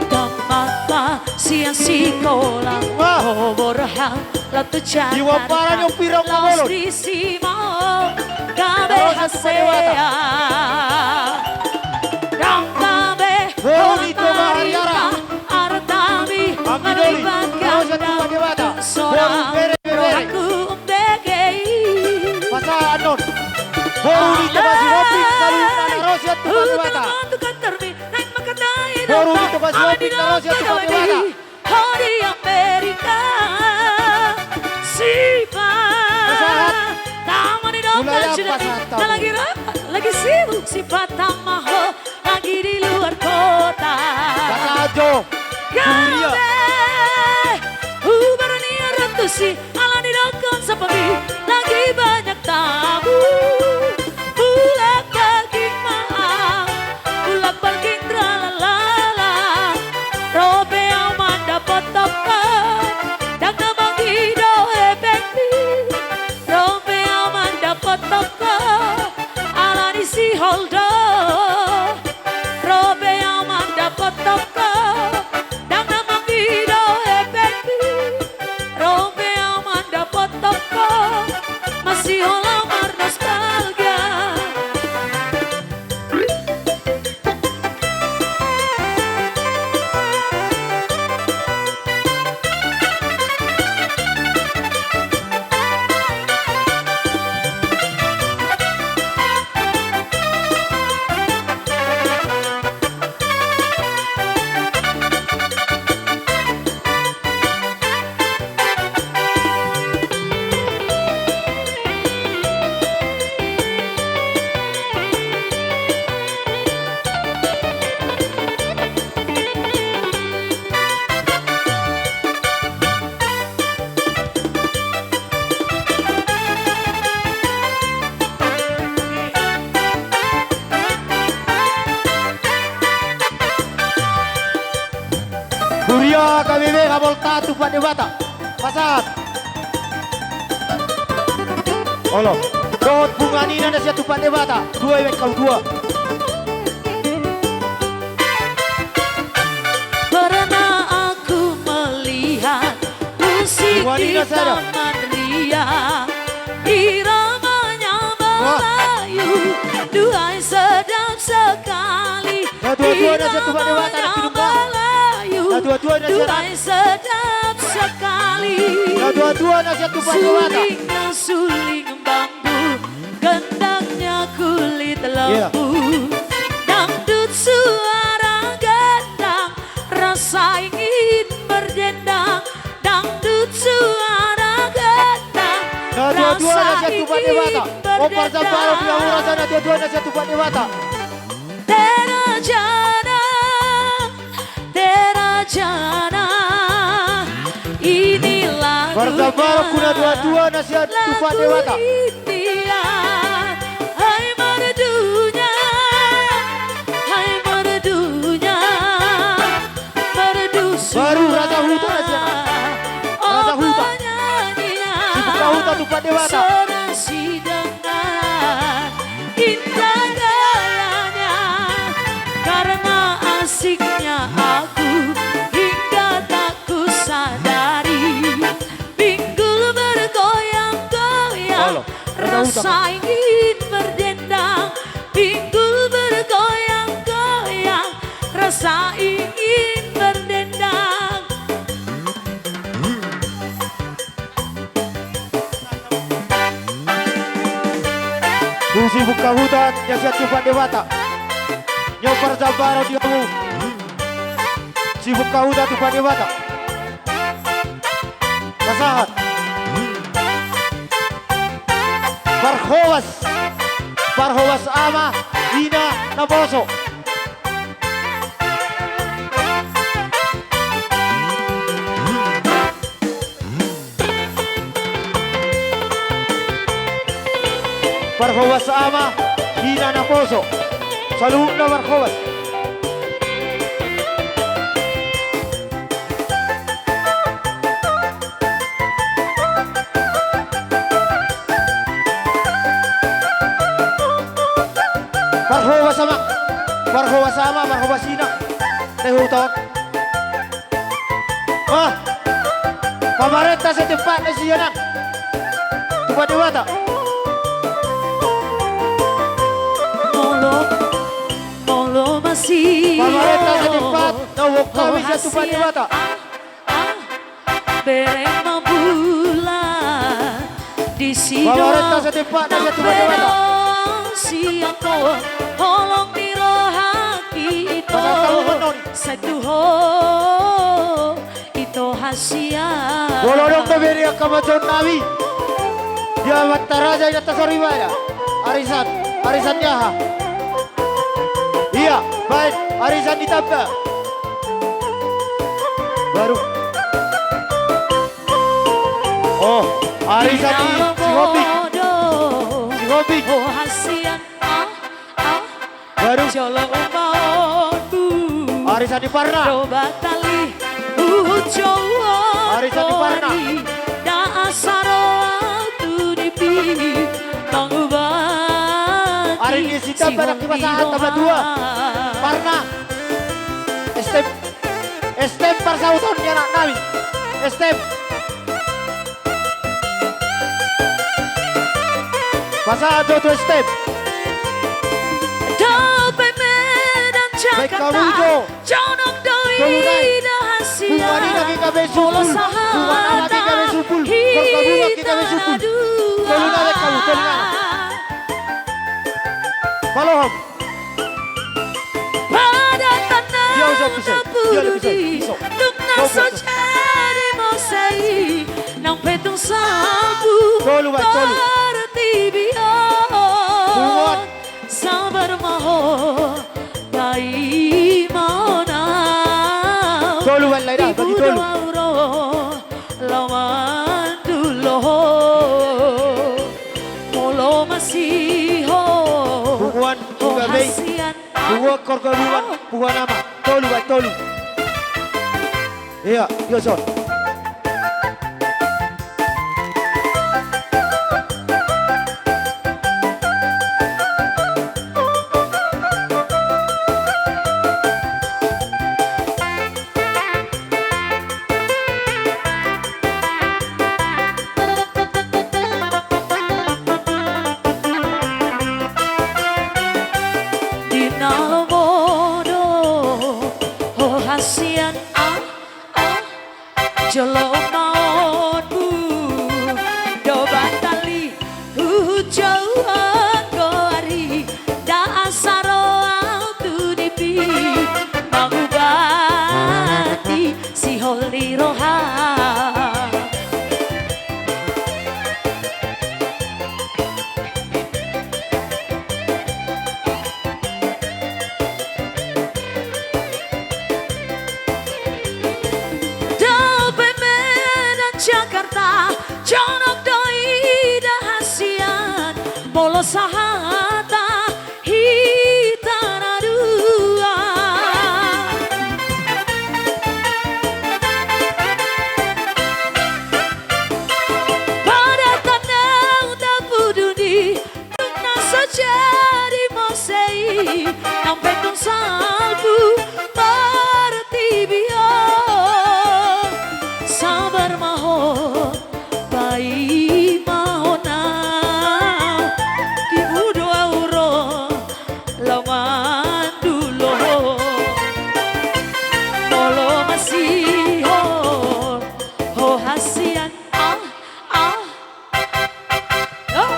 Damang ma sian sikola. Wah. Ho borhat. Laos tu Jakarta, Iwan Parani, Ompu Ira, Ompu Bolon. Laos disi ma ho gabe hasea. Ndang gabe holan tarida artami, melibatkan dangdut sonang, rohangku membege i. Pasahat annon. Boru ni Tobasi Hombing, saluhutna na ro sian Tuhan Debata. Hutama tu kantormi, naeng mangkatai. Boru ni Tobasi Hombing, na ro sian Tuhan Debata. Ho di Amerika, sipa. Pasahat. Tama ni dongan. Mulai sian Batam. Lagi ra-, lagi sibuk si Batam ma ho, lagi di luar kota. Pasahat jo. Gabe. Hubar ni arat tusi. Ala ni dongan sahabat, lagi banyak tamu. Bulak baging ma, bulak baging tralalala. Ro pe au mandapothon ho. Ndang na manggido hepengmi. Ro pe au mandapothon ho. Ala ni sihol do. Ro pe au mandapothon ho. Ndang na manggido hepengmi. Ro pe au mandapothon ho. Masihol au marnostalgia. Huria K B B, habolta tu Tuhan Debata. Pasahat. Olo. Dohot bunga nina na sian Tuhan Debata. Dua, ibaen hamu dua. Pernah aku melihat musik di Taman Ria, iramanya Melayu, duhai sedap sekali. Iramanya Melayu, duhai sedap sekali. Sulingnya suling bambu, gendangnya kulit lembu. Dangdut suara gendang, rasa ingin berdendang. Dangdut suara gendang, rasa ingin berdendang. Tera jana, tera jana, ini lagunya. Lagu India. Hai merdunya, hai merdunya. Merdu suara. Baru Raja Huta, Raja Huta. Raja Huta. Sibuk Raja Huta tu Tuhan Debata. Serasi dengan indah gayanya. Karena asiknya aku hingga tak kusadari. Sibuk Kahutang, ia sian Tuhan Debata. Nyobar jambaran di hamu. Sibuk Kahutang, Tuhan Debata. Pasahat. Parhobas. Parhobas ama, ina, naposo. Parhobas ama, ina, naposo. Saluhutna parhobas. Parhobas ama, parhobas ama, parhobas ina. Tehu taon. Wah. Pamarenta setimpakna sian Tuhan Debata. Molo, molo masih. Pamarenta setimpakna, huboan hami sian Tuhan Debata. Ah, ah, bereng ma bulan di sidoa. Pamarenta setimpakna, sian Tuhan Debata. Sian ho, holong ni rohangki ito. Pasahat hamu manono. Sai tu ho. Ito hasian. Molo adong dope di angka amangboru nami, di amanta raja, inanta soripada, arisan, arisan ni aha? Ia, baen, arisan ni Tamba. Baru. Oh, arisan ni Sihombing. Sihombing. Oh, hasian. Ah, ah. Baru. Jolo umbaonmu. Arisan ni Parna. Doba tali. Uhucou. Arisan ni Parna. Dang asa ro au tu nipi. Mangubati. Ari ni sita badak di pasahat tamba dua. Parna. Step. Step parsahuton ni anak nami. Step. Pasahat jo tu Step. Dope Medan Jakarta. Baik kamu jo. Jonok do ida hasian. Bunga ni nagi kami supul. Bunga ni nagi kami supul. Korka bunga ki kami supul. Tolu na baik kamu, tolu na. Palohom. Pada tanah na pudi, dung na so jadi muse i, nang pe tung salpu portibi on. Sabar ma ho, paima on au. Di budo au ro, laho mandulo ho. Molo masihol, bubuan, ho hasian. Bubuan korka bubuan, bubuan ama. Tolu, baen tolu. Ia, ia son. Di na lomo do ho hasian, ah, ah, jolo ma on bu do batali. Huhut jauhon goari, ndang asa ro au tu nipi, mangubati sihol ni roha. Dope Medan Jakarta, jonok do ida hasian, molo sahata hita na dua. Pada tanah na pudi, dung na so jadi muse i, nang pe tung salpu portibi on. Sabar ma ho, paima on au, di budo au ro, laho mandulo ho. Molo masihol ho hasian, ah, ah. Oh.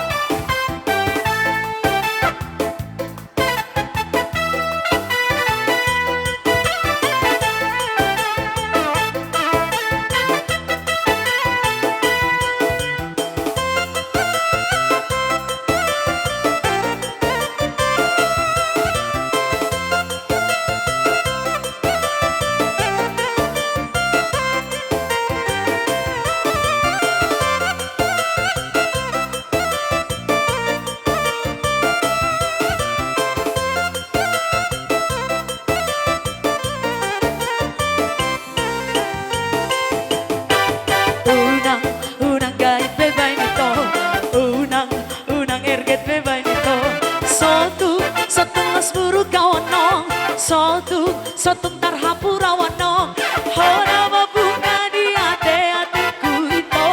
las buruk au annon, so tung, so tung tarhampura au annon, hona ma bunga ni ateatengku ito.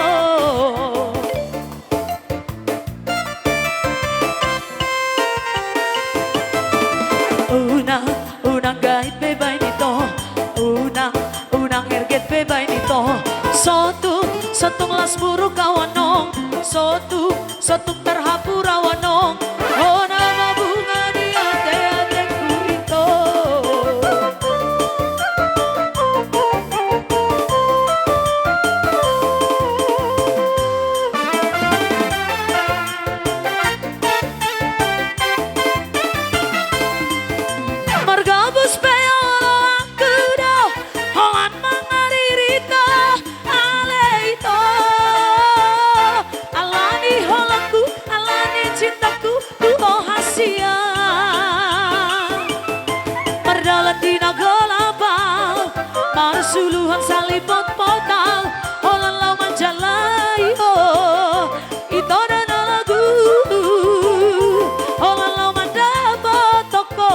Unang, unang gait be baen ito, unang, unang erget be baen ito, so tung, so tung las buruk au annon, so tung, so tung tarhampura au annon, hona ma bunga ni ateatengku ito. Margabus pe oloanku do holan mangaririta ale ito. Alani holongku, alani cintaku tu ho hasian. Mardalan di na golap au, marsuluhan salipotpot au, holan laho manjalo ho. Ito da na lagu, holan laho mandapothon ho.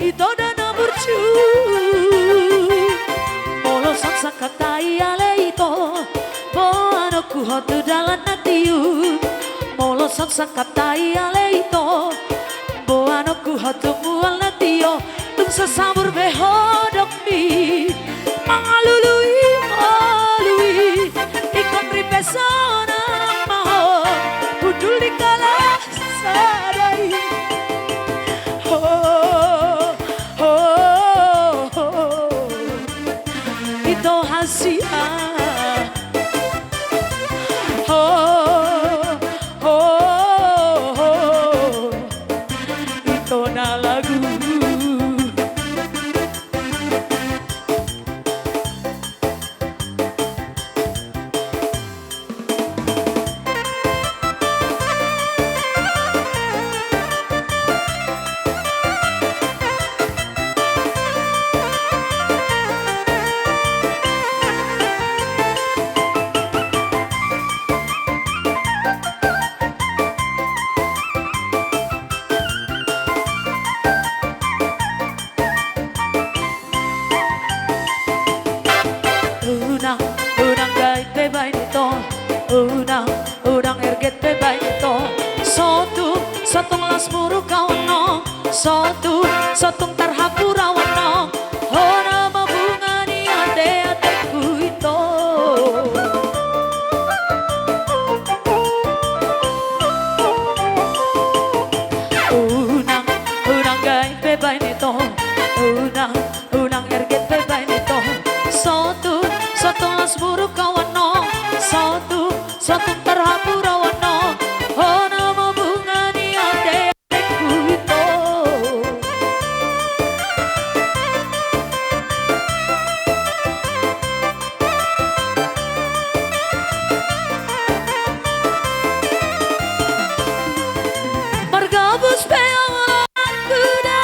Ito da na burju. Molo songon sangkapta i ale ito, boanonku ho tu dalan na tiur. Molo songon sangkapta i ale ito, boanonku ho tu mual na tio. Tung so sabur be hodongmi mangalului, ngalului, ingkon ripe sonang ma ho, hundul di kala sada i. Ho, ho, ho, ito hasian. Ho, ho, ho, ito na lagu. Unang, unang gait be baen ito, unang, unang erget be baen ito. So tung, so tung las buruk au annon, so tung, so tung tarhampura au annon, hona ma bunga ni ateatengku ito. Unang, unang gait be baen ito, unang, unang erget be baen ito. So tung, so tung las buruk au annon, so tung, so tung tarhampura au annon, hona ma bunga ni ateatengku ito. Margabus pe oloanku do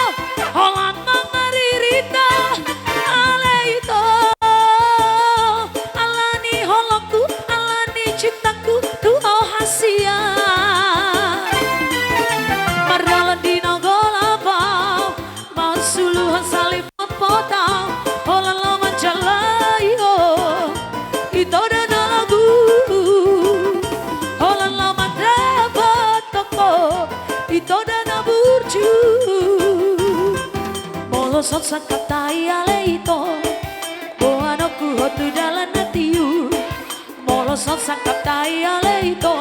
holan mangaririta ale ito. Alani holongku, alani cintaku tu ho hasian. Mardalan di na golap au, marsuluhan salipotpot au, holan laho manjalo ho. Ito da na lagu, holan laho mandapothon ho. Ito da na burju. Molo songon sangkapta i ale ito, boanonku ho tu dalan na tiur. Molo songon sangkapta i ale ito,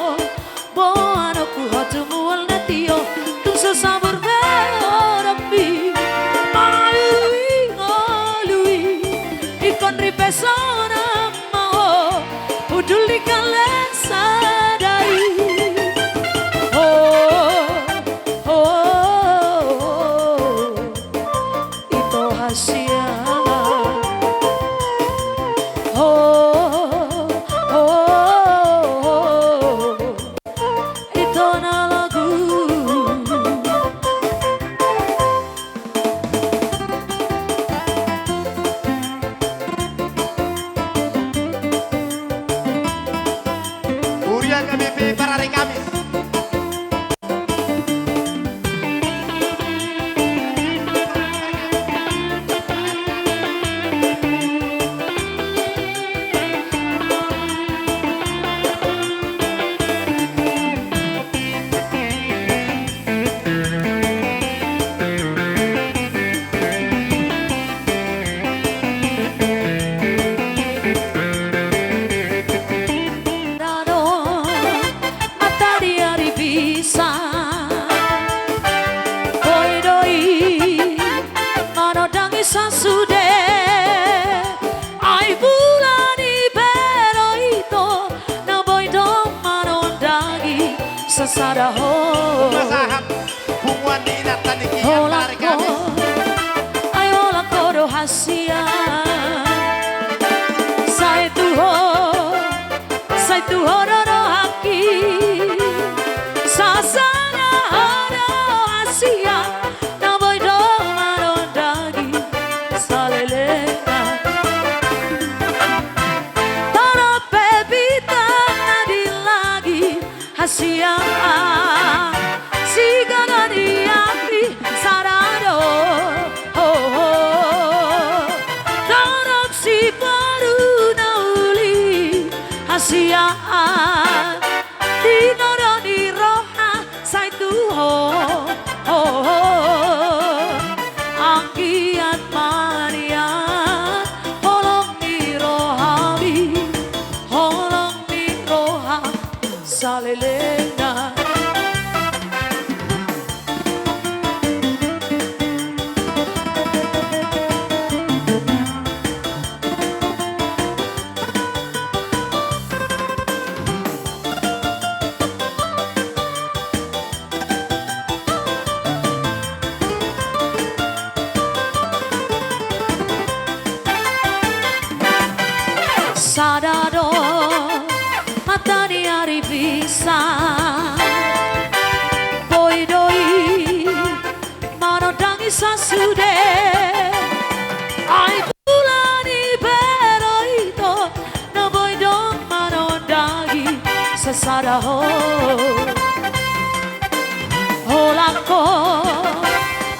boanonku ho tu mual na tio. Tung so sabur be hodongmi mangalului, ngalului, ingkon ripe sonang ma ho, hundul di kala sada i. Ho, ho, ho, ho. Ito hasian. Ho, ho, ho, ito na lagu. Daho. Pasahat punguan ni inanta ni Kian. Holan marek ho, habis. Ai holan ho do hasian. Sai tu ho, sai tu ho do rohangki. Sasada ho do hasian. Na boi do manondangi saleleng. Torop pe bintang na di langit hasian, sigana ni api sada do. Ho, ho. Torop siboru na uli hasian, tinodo ni roha sai tu ho, ho, ho. Anggiat ma nian holong ni rohami, holong ni roha salelengna. Sada do mata ni ari bisa, boi do i manondangi sasude. Ai tulan ni bere ito, na boi do manondangi sasada ho. Holan ho,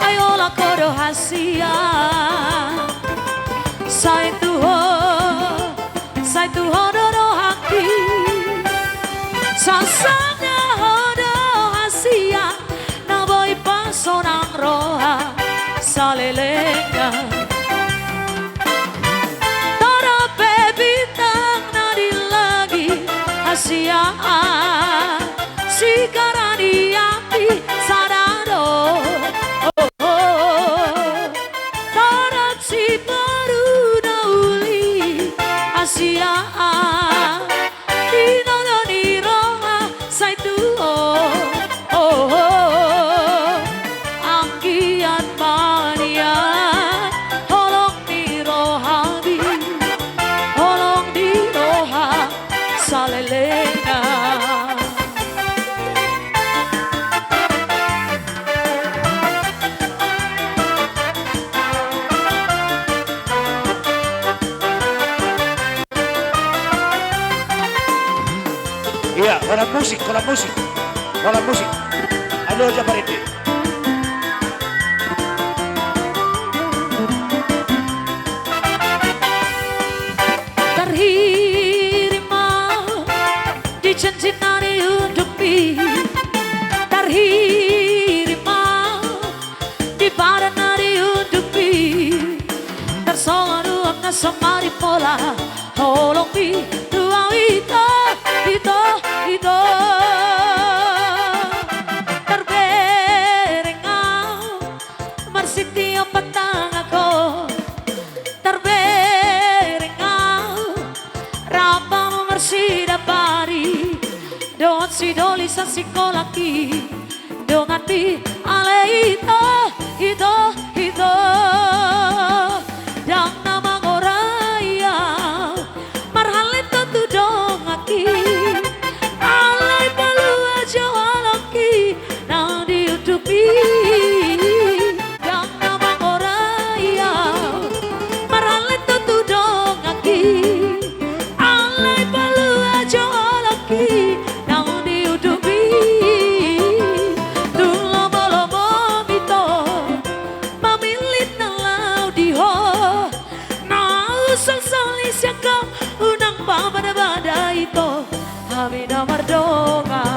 ai holan ho do hasian. Sai tu ho, sai tu ho do rohangki. Sasada ho do hasian, na boi pasonang roha salelengna. Torop pe bintang na di langit hasian, sigana ni api sada do. Oh, oh, oh. Torop siboru na uli hasian, tinodo ni roha sai tu ho. Oh, oh, oh. Anggiat ma nian holong ni rohami, holong ni roha salelengna. Iya, holan musik, holan musik. Holan musik. Aduh, aja parende. Tarhirim ma di janji na diundukmi. Tarhirim ma di padan na diundukmi. Tarsongon uap na so maripola, holongmi tu ahu ito, ito, ito. Tarbereng ahu marsitio patangako. Tarbereng ahu rap ma marsida pari, dohot sidoli sasingkolangki, donganmi ale ito, ito, ito. Ndang na mangorai ahu marhallet ho tu donganki. Alai palua jo holongki naung diundukmi. Ndang na mangorai ahu marhallet ho tu donganki. Alai palua jo holongki naung diundukmi. Tung lomolomomi ito mamillit na laho di ho. Na husolsoli sian ho unang pabadabada ito, hami na mardongan.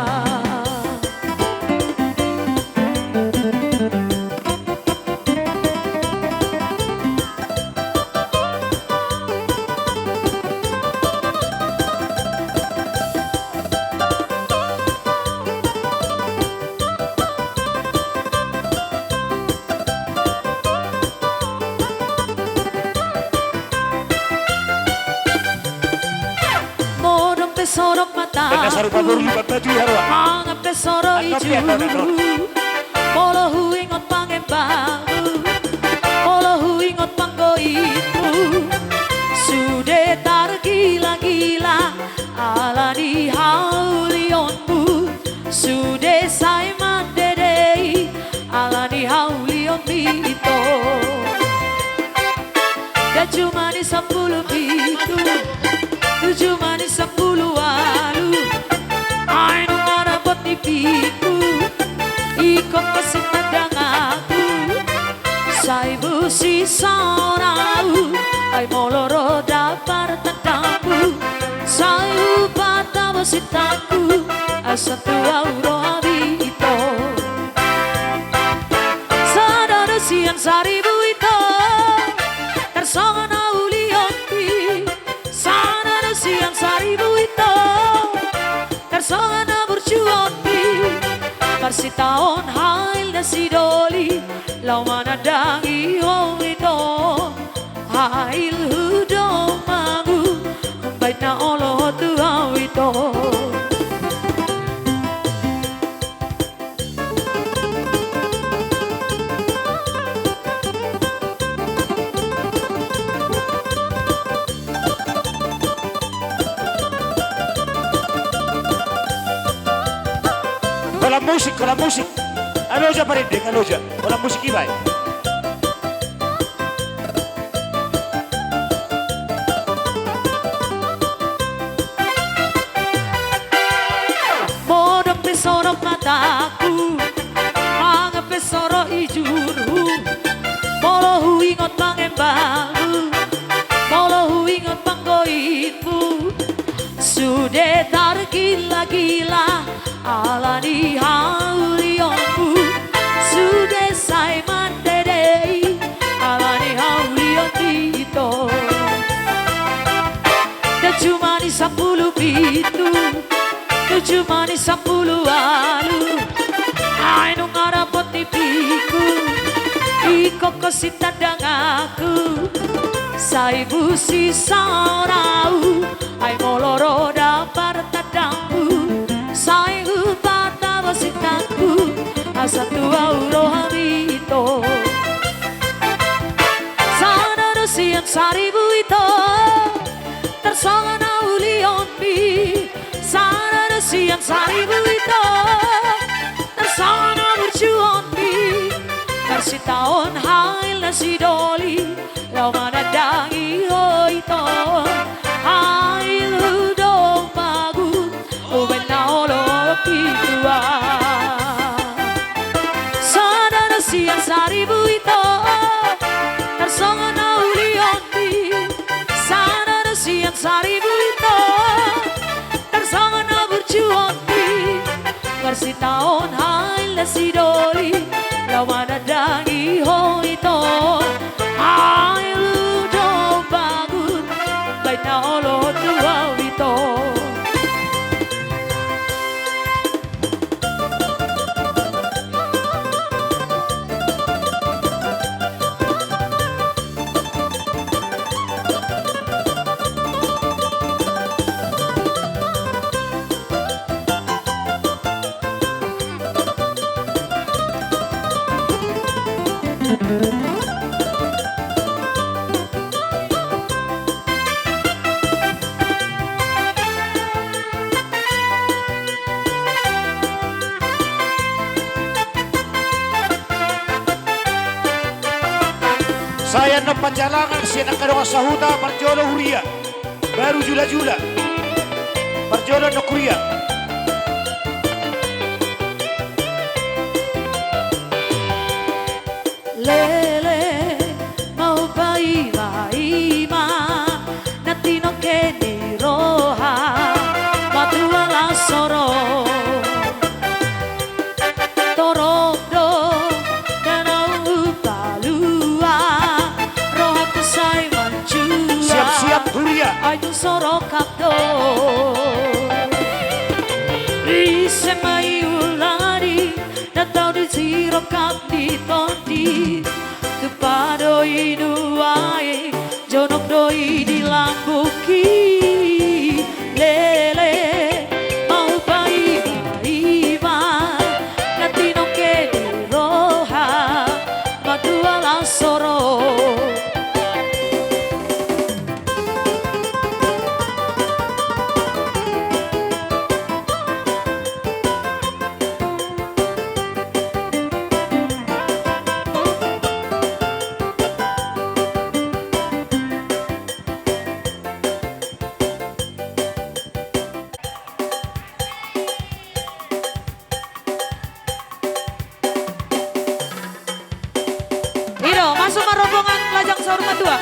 Modom pe Sorop mata. Enda sarupa boru Lumban Batu i haroa. Mangan pe soro ijur. Molo huingot pangembangmu, molo huingot panggoitmu, sude targila-gila ala ni haulionmu. Sude sai mandedei ala ni haulion, ito. Dua jumani sampulu pitu, tuju mani sampulu ualu, ai nunga dapot nipingku, ingkon pe sitandang ahu. Sai busi saur ahu, ai molo ro da partandangmu, sai hupatabo sintangku, asa tu ahu roham, ito. Sada do sian saribu, ito, tarsongon haulion i. Sada do sian saribu, ito, tarsongon haburjuon i. Marsitaon hail na sidoli, laho manandangi ho, ito. Hailhu do magu, baen na olo tu ahu, ito. Holan musik, holan musik. Aloja parinding, aloja. Holan musik i baen. Modom pe sorop mataku, mangan pe soro ijurhu, molo huingot pangembangmu, molo huingot panggoitmu, sude targila-gila ala ni haulionmu, sude sai mandedei ala ni haulion i, ito. Dua jumani sampulu pitu, tuju mani sampulu ualu, ai nunga dapot nipingku, ingkon pe sitandang ahu. Sai busi saur ahu, ai molo ro da partandangmu, sai hupatabo sintangku, asa tu ahu roham, ito. Sada do sian saribu, ito, tarsongon haulionmi. Sada do sian saribu, ito, tarsongon haburjuonmi. Marsitaon hail na sidoli, laho manandangi ho, ito. Hailhu do magu, hubaen na olo tu ahu. Sada do sian saribu, ito, tarsongon haulionmi. Sada do sian saribu, ito, tarsongon haburjuonmi. Marsitaon hail na sidoli, laho manandangi ho, ito. Hailhu do magu, baen na olo tu ahu, ito. Sai annon panjalangan sian angka dongan sahuta, parjolo huria. Baru jula-jula. Parjolo annon huria. Lele, mau paima-ima na tinongke ni roha, matua las sorop. Torop do na naung hupalua, rohangku sai manjua. Siap-siap, huria. Ai tung so rongkap do. Ise ma i uladi na tau di sirongkap ni tondi. Tupa do i nuaeng, jonok do i di lambungki. Lele, soro. I do, masuk ma rombongan lajang saur matua.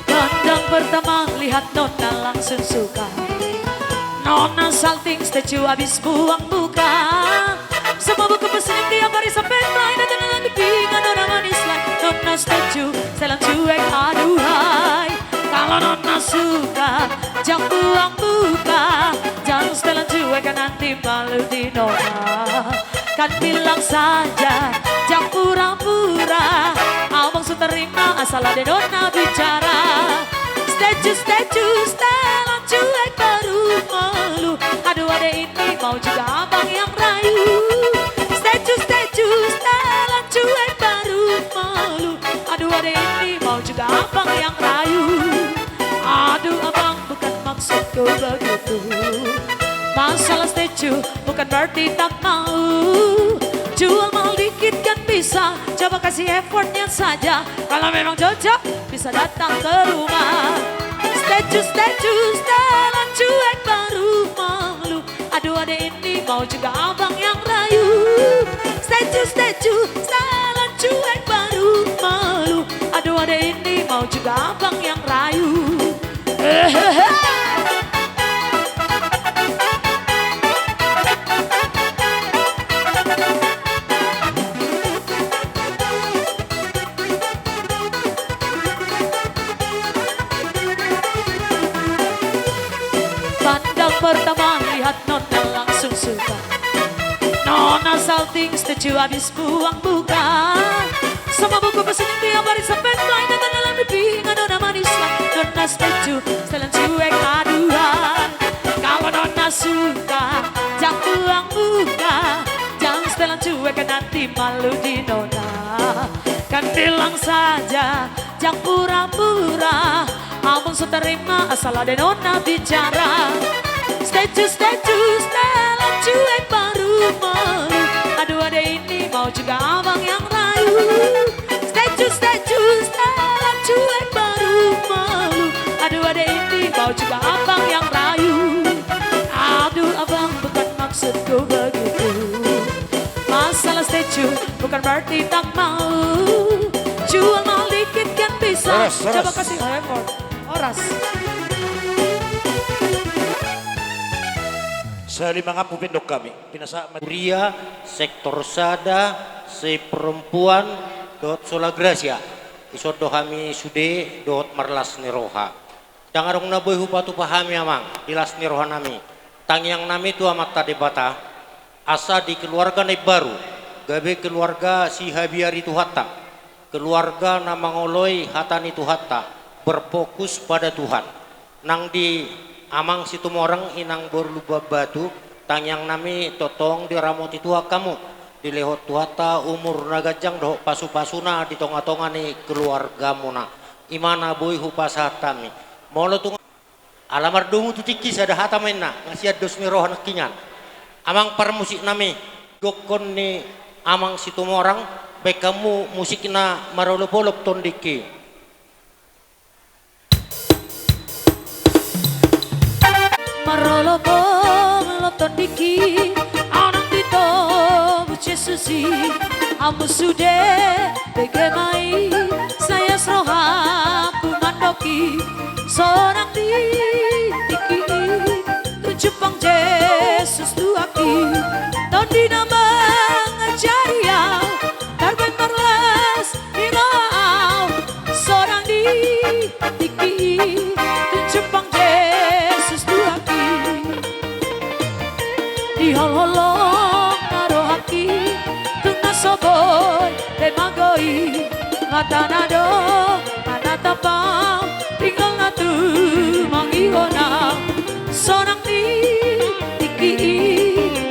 Pandang pertama lihat nona langsung suka. Nona salting setuju habis buang muka. Semua buku pesenin tiap hari sampai lain datang dalam mimpi. Nona manis lah, nona setuju, setelan cuek, aduhai. Kalau nona suka, jangan buang muka. Jangan setelan cuek, nanti malu di nona. Kan bilang saja, jangan pura-pura. Abang su terima, asal ada nona bicara. Setuju, setuju, setelan cuek baru malu. Aduh, adek ini mau juga abang yang rayu. Setuju, setuju, setelan cuek baru malu. Aduh, adek ini mau juga abang yang rayu. Aduh, abang, bukan maksudku begitu. Masalah setuju bukan berarti tak mau. Jual mahal dikit kan bisa. Coba kasih effortnya saja. Kalau memang cocok, bisa datang ke rumah. Setuju, setuju, setelan cuek baru malu. Aduh, adek ini mau juga abang yang rayu. Setuju, setuju, setelan cuek baru malu. Aduh, adek ini mau juga abang yang rayu. Hehehe. Pandang pertama lihat nona langsung suka. Nona salting setuju habis buang buka. Semua buku pesenin tiap hari sampai lain datang dalam mimpi. Nona manis lah, nona setuju, setelan cuek, aduhai. Kalau nona suka, jangan buang muka. Jangan setelan cuek, nanti malu di nona. Kan bilang saja, jangan pura-pura. Abang su terima, asal ada nona bicara. Setuju, setuju, setelan cuek baru malu. Aduh, adek ini mau juga abang yang rayu. Setuju, setuju, setelan cuek baru malu. Aduh, adek ini mau juga abang yang rayu. Aduh, abang, bukan maksudku begitu. Masalah setuju bukan berarti tak mau. Jual mahal dikit kan bisa. Horas, horas. Coba kasih effort. Horas. Sahali mangampu pe dok hami. Pinasahat ma huria, sektor sada, seperempuan, dohot sola Gracia. Dison do hami sude dohot marlas ni roha. Ndang adong na boi hupatupa hami, amang, di las ni rohanami. Tangiangnami tu Amanta Debata, asa di keluarga na imbaru, gabe keluarga sihabiari Tuhanta, keluarga na mangoloi hata ni Tuhanta, berfokus pada Tuhan. Nang di Amang Situmorang, Inang boru Lumban Batu, tangiangnami tongtong diramoti Tuhan hamu, dilehon Tuhanta umur na ganjang dohot pasupasuna di tongatonga ni keluargamuna. I ma na boi hupasahat hami. Molo tung, ala mardomu tu tingki, sada hata ma inna, nga sian dos ni roha nangkiningan. Amang parmusiknami, gokkon ni Amang Situmorang, baen hamu musik na marolopolop tondingki. Marolopolop tondingki, anak ni tobu Jesus i, hamu sude bege ma i, sai las rohangku mandok i, sonang di tingki i, tu jumpang Jesus tuak i, tondi na mangajari au, tarbaen marlas ni roha au, sonang di tingki i, tu jumpang Jesus tuak i. Diholhol ma rohangki, tung na so boi be mago i, mata na do, mana Tapang tinggal na tu mangihona. Sonang ni tingki i,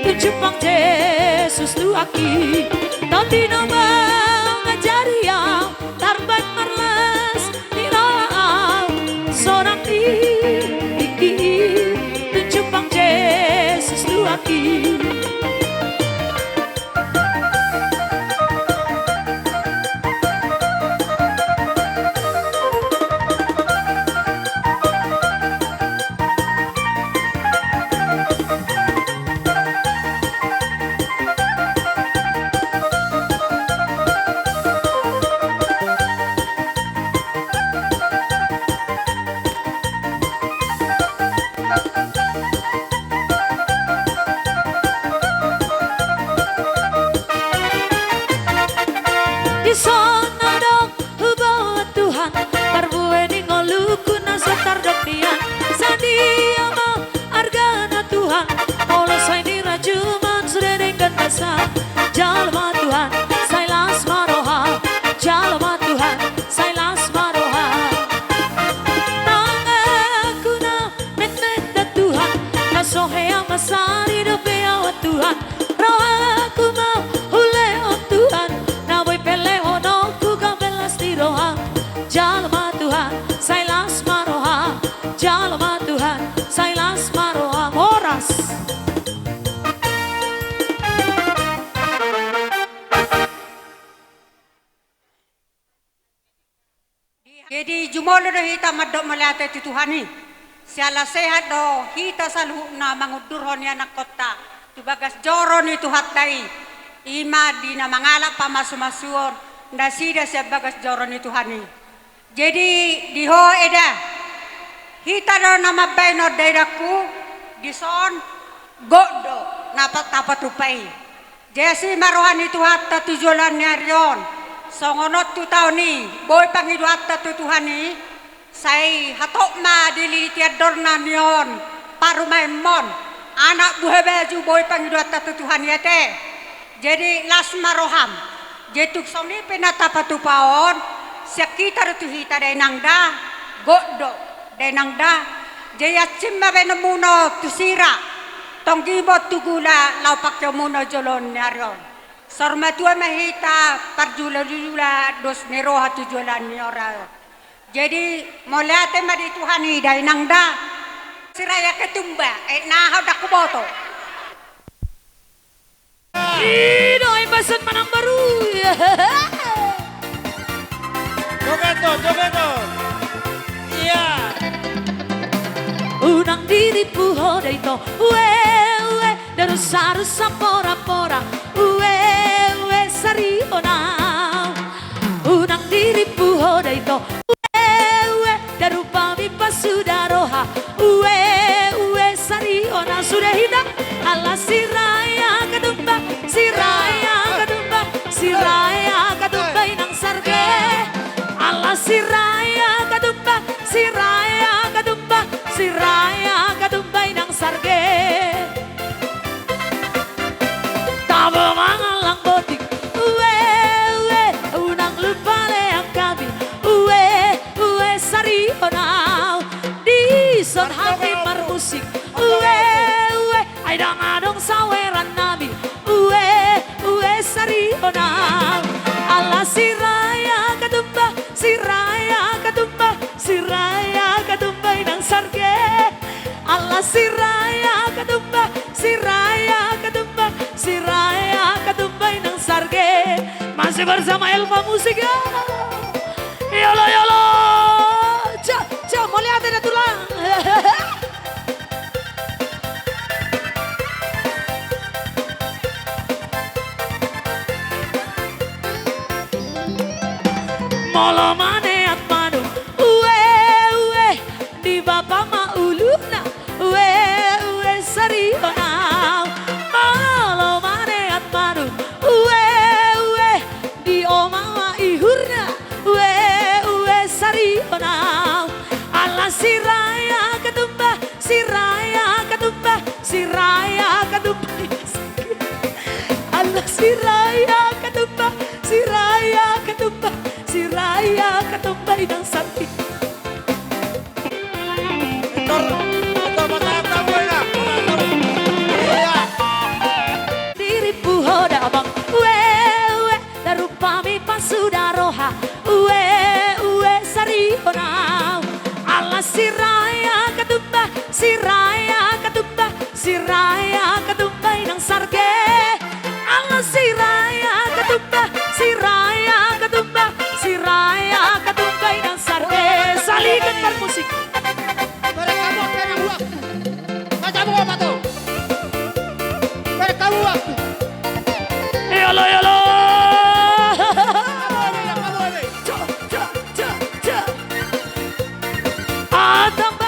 tu jumpang Jesus tu aki. Tondi na mangajari au, tarbat marlas ni roha au. Sonang ni tingki i, tu jumpang Jesus tu aki. Dison adong huboan Tuhan, parbue ni ngolungku na so tardok nian. Sadia ma argana Tuhan, molo sai nirajuman sude denggan basa. Jalo ma Tuhan, sai las ma roha. Jalo ma Tuhan, sai las ma roha. Tanganku na metmet da Tuhan, na so hea mansari dope au Tuhan. Rohangku ma hulehon Tuhan, na boi pe lehononku gabe las ni roha. Jalo ma Tuhan, sai las ma roha. Jalo ma Tuhan, sai las ma roha. Horas. Jadi jumolo do hita mandok mauliate tu Tuhan i. Siala sehat do hita saluhutna mangundurhon ianakkonta tu bagas joro ni Tuhanta i. I ma di na mangalap pamasumasuon nasida sian bagas joro ni Tuhan i. Jadi di ho eda, hita do na mambahen on dainangku, dison gok do na pa-, tapatupa i. Jasi ma roha ni Tuhanta tu joloan ni ari on. Songon on tu taon i, boi pangidoanta tu Tuhan i, sai hatop ma dililiti andorna ni on parumaenmon, anak buha baju, boi pangidoanta tu Tuhan i ate. Jadi las ma roham. Jadi tung songon i pe na tapatupa on, sian hita do tu hita dainang da, gok do dainang da. Jadi ansim ma baenonmuna tu sira, tonggimon tu gula laho pangkeonmuna joloan ni ari on. Saur matua ma hita parjulajula dos ni roha tu joloan ni ari on. Jadi mauliate ma di Tuhan i dainang da. Siraya Ketumba, eh, na ho ndang huboto. I do ai pasan manang baru. Joget on, joget on. Ia. Unang dirimpu ho da ito. Ue, ue, darusa-rusa pora-pora. Ue, ue, sari ho na. Unang dirimpu ho da ito. Ue, ue, darupa mi pasuda roha. Ue, ue, sari ho na sude hita. Ala Siraya Ketumba, Siraya Ketumba, Siraya Ketumba inang sarge. Ala Siraya Ketumba, Siraya Ketumba, Siraya Ketumba inang sarge. Tabo mangallang botik. Ue, ue, unang lupa lean hami. Ue, ue, sari ho na. Dison hami marmusik. Ue, ue, ai ndang adong saweran nami. Ue, ue, sari ho na. Ala Siraya Ketumba, Siraya Ketumba, Siraya Ketumba inang sarge. Ala Siraya Ketumba, Siraya Ketumba, Siraya Ketumba inang sarge. Masih bersama Elva Musik ya. Yolo, yolo. Ca, ca, mauliate da tulang. Molo maneat manuk, ue, ue, di bapa ma uluna, ue, ue, sari ho na. Molo maneat manuk, ue, ue, di oma ma ihurna, ue, ue, sari ho na. Ala Siraya Ketumba, Siraya Ketumba, Siraya Ketumba. Ala Siraya Ketumba, Siraya Ketumba, Siraya Tumbai nang sati. Etor, etor, mata tamu enak. Iya. Dirimpu ho damang. Ue, ue, tarumpami pasuda roha. Ue, ue, sari ho nau. Ala Siraja Katumbas, Siraja Katumbas, Siraja Katumbas nang sarge. Ala Siraja Katumbas, Siraja Katumbas, Siraja Katumbas nang sarge. Salikan parmusik. Mereka mau kena buat. Macam apa tuh? Mereka buat. Yolo, yolo. Kamu ini, kamu ini. Cok, cok, cok, cok. Atamba.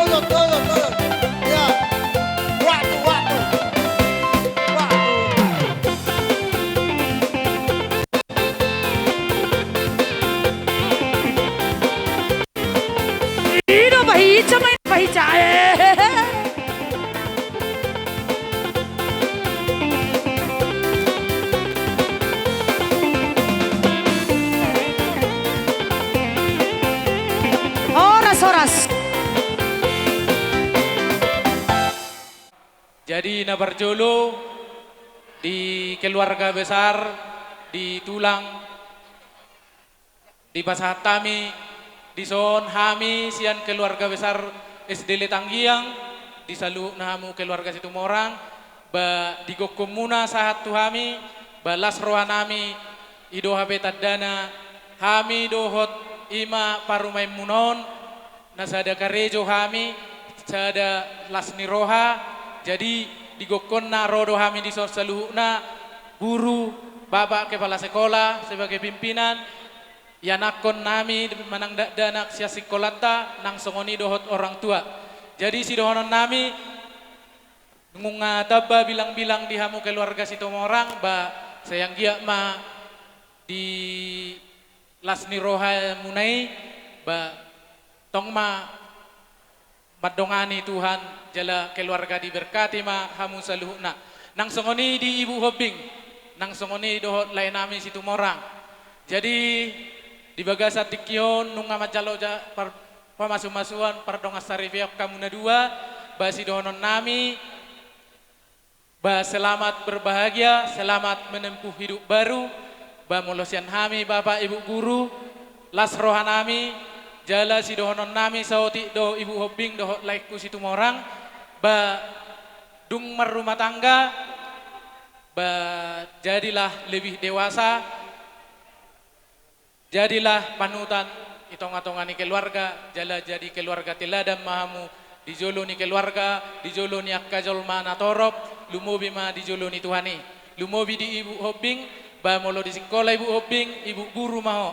Todo, todo, todo. Ya. Waktu, waktu. Waktu. Ido pahica main pahica. Horas, horas. Jadi na parjolo di keluarga besar, di tulang, dipasahat hami dison hami sian keluarga besar S D L Tanggiang, di saluhutna hamu keluarga Situmorang, ba digokkonmuna sahat tu hami, ba las rohanami, i do hape tandana, hami dohot i ma parumaenmuna on, na sada karejo hami, sada las ni roha, jadi digokkonna ro do hami dison saluhutna, guru, bapak kepala sekolah sebagai pimpinan, ianakkonnami manang dakdanak sian sikolanta, nang songon i dohot orang tua. Jadi sidohononnami, nunga tamba bilangbilang di hamu keluarga Situmorang, ba sai anggiat ma di las ni rohamuna i, ba tong ma mandongani Tuhan, jala keluarga diberkati ma hamu saluhutna. Nang songon i di Ibu Hombing, nang songon i dohot laenami Situmorang. Jadi di bagasan tingki on nunga manjalo ja par-, pamasumasuon pardongansaripeon hamu na dua, ba sidohononnami, ba selamat berbahagia, selamat menempuh hidup baru, ba molo sian hami bapak ibu guru, las rohanami, jala sidohononnami saotik do Ibu Hombing dohot laengku Situmorang, ba dung marrumah tangga, ba jadilah lebih dewasa, jadilah panutan di tongatonga ni keluarga, jala jadi keluarga teladan ma hamu di jolo ni keluarga, di jolo ni angka jolma na torop, lumobi ma di jolo ni Tuhan i. Lumobi di Ibu Hombing, ba molo di sikola Ibu Hombing, ibu guru ma ho.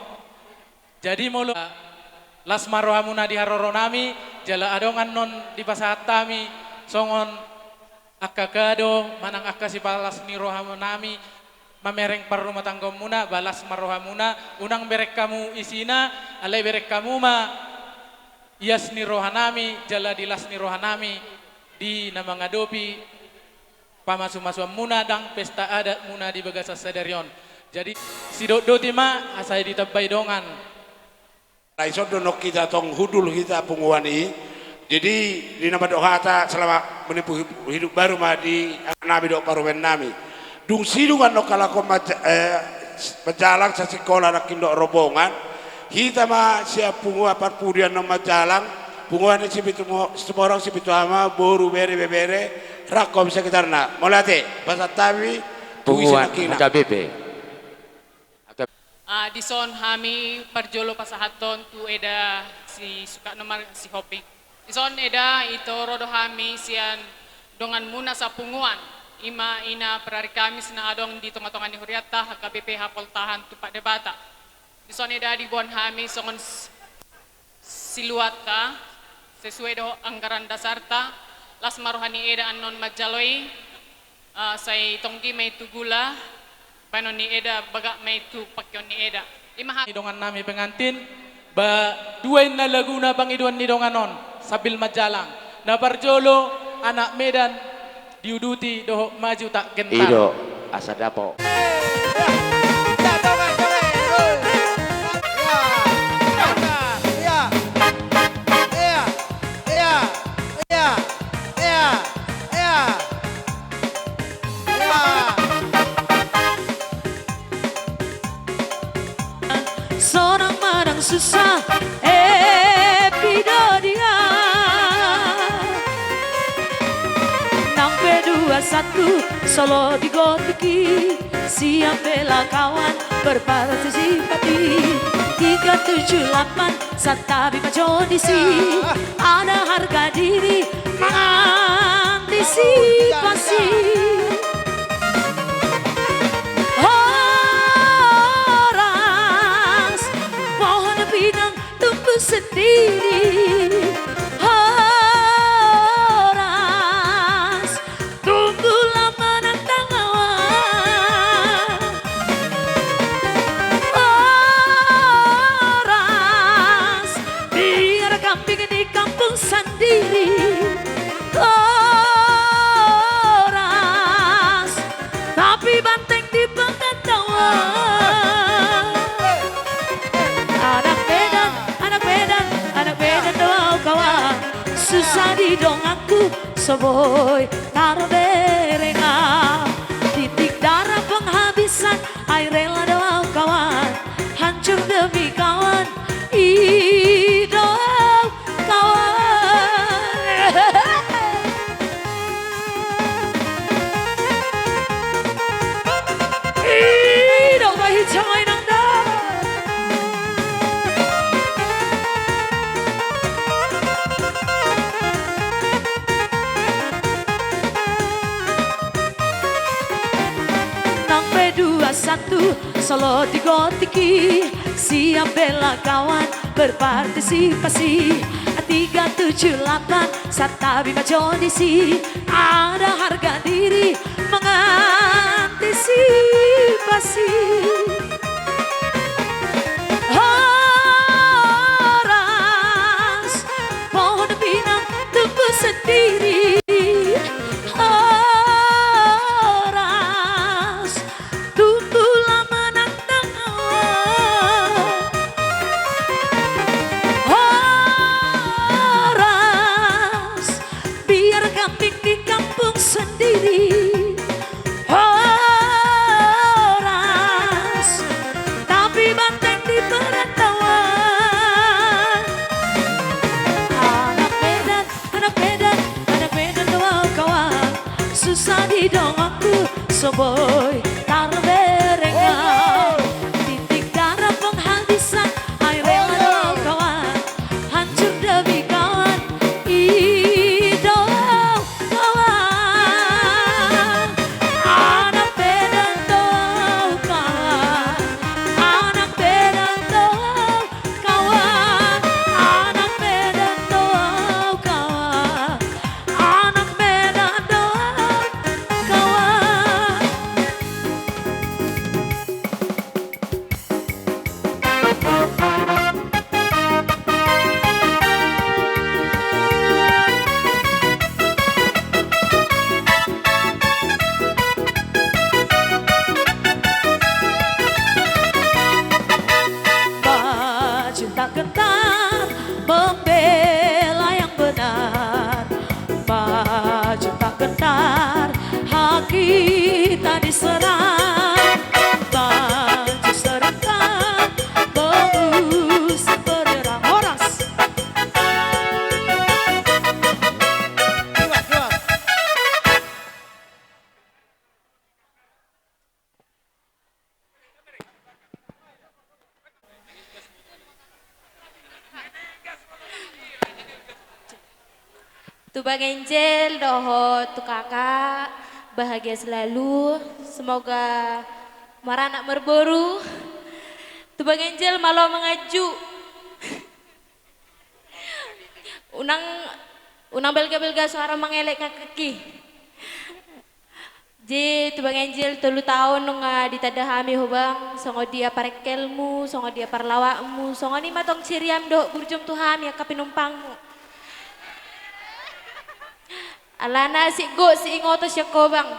Jadi molo las ma rohamuna di haroronami, jala adong annon dipasahat hami songon angka kado manang angka sipalas ni rohanami, mamereng parrumatanggaonmuna, ba las ma rohamuna, unang bereng hamu isina, alai bereng hamu ma ias ni rohanami, jala di las ni rohanami, di na mangadopi pamasumasuonmuna ndang pesta adatmuna di bagasan sadari on. Jadi sidok doti ma, asa ditambai dongan. Alai ison do nang hita tong hundul hita punguan i. Jadi di na mandok hata selamat menempuh hidup baru ma di anaknami dohot parumaennami. Dung sidung annon halak on manjalang sian sikola nangkin dohot rombongan, hita ma sian punguan parpudi annon manjalang, punguan ni Situmorang, Sipitu Ama, boru, bere, ibebere, rangkop sekitarna. Mauliate, pasahat hami punguan H K B P. Ah, dison hami parjolo pasahathon tu eda si suka nomor si Hopi. Dison eda, i toro do hami sian donganmuna sapunguan, i ma ina parari Kamis na adong di tonga-tonga ni hurianta H K B P Hapoltahan Tumpak Debata. Dison eda diboan hami songon s-, siluanta, sesuai dohot anggaran dasarta, las ma roha ni eda annon manjalo i, ah, sai tonggi ma i tu gula, baenon ni eda bagak ma i tu pangkeon ni eda. I ma ha- Ni dongan nami pengantin, ba dua inna laguna pangidoan ni dongan on, sambil manjalang. Na parjolo, Anak Medan, diuduti dohot Maju Tak Gentar. I do, asa dapot. Sonang manang susa, eh, pido dia. Nang pe dua satu, solo digotiki. Siap bela kawan, berpartisipasi. Tiga tujuh lapan, santabi ma jo disi. Ada harga diri, mangantisipasi. Horas, pohon pinang tumbuh sendiri. Horas, tumbuhlah menantang awan. Horas, biar kambing di kampung sendiri. Horas, tapi banteng di perantauan. Anak Medan, anak Medan, anak Medan do au kawan. Susah di donganku so boi tarberengan. Titik darah penghabisan, ai rela do au kawan. Hancur demi kawan, i do au kawan. I do au kawan, i do au kawan. Nang pe dua satu, solo digotiki. Siap bela kawan, berpartisipasi. Tiga tujuh lapan, santabi ma jo disi. Ada harga diri, mangantisipasi. Horas, pohon pinang tumbuh sendiri. Horas, tumbuhlah menantang awan. Horas, biar kambing di kampung sendiri. Horas, tapi banteng di perantauan. Anak Medan, anak Medan, anak Medan do au kawan. Susah di donganku so boi tarberengan. Titik darah penghabisan, ai rela do au kawan. Hancur demi kawan, i do au kawan. Anak Medan do au kawan. Anak Medan do au kawan. Anak Medan do au kawan. Anak Medan do au kawan. Tu Bang Angel dohot tu Kakak, bahagia selalu, semoga maranak marboru. Tu Bang Angel malo manganju. Unang, unang belga-belga suara mangelek kakak i. Jadi tu Bang Angel, tolu taon nunga ditanda hami ho Bang, songon dia parengkelmu, songon dia parlawakmu, songon i ma tong ciriam dohot burjum tu hami angka penumpangmu. Alana sigok siingoto sian ho Bang.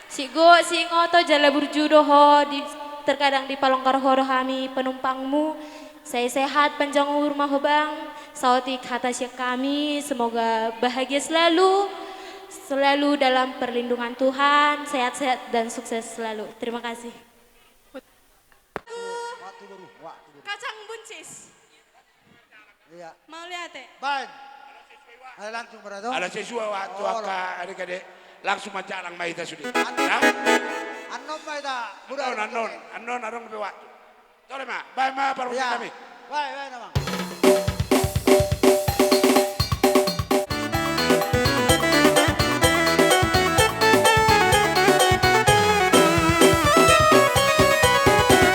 Sigok siingoto jala burju do ho, di, terkadang dipalonggar ho do hami penumpangmu. Sai sehat panjang umur ma ho Bang. Saotik hata sian hami, semoga bahagia selalu, selalu dalam perlindungan Tuhan, sehat-sehat dan sukses selalu. Terima kasih. Waktu baru, waktu baru. Kacang buncis. Iya. Mauliate. Baen. Ada langsung berarti. Ala sisua waktu. Oh, angka adik-adik. Langsung manjalang ma hita sude. An-, ya? Annon ma hita. Annon, annon, annon, adong pe waktu. Tore ma, baen ma parmusik nami. Baen, baen, Amang.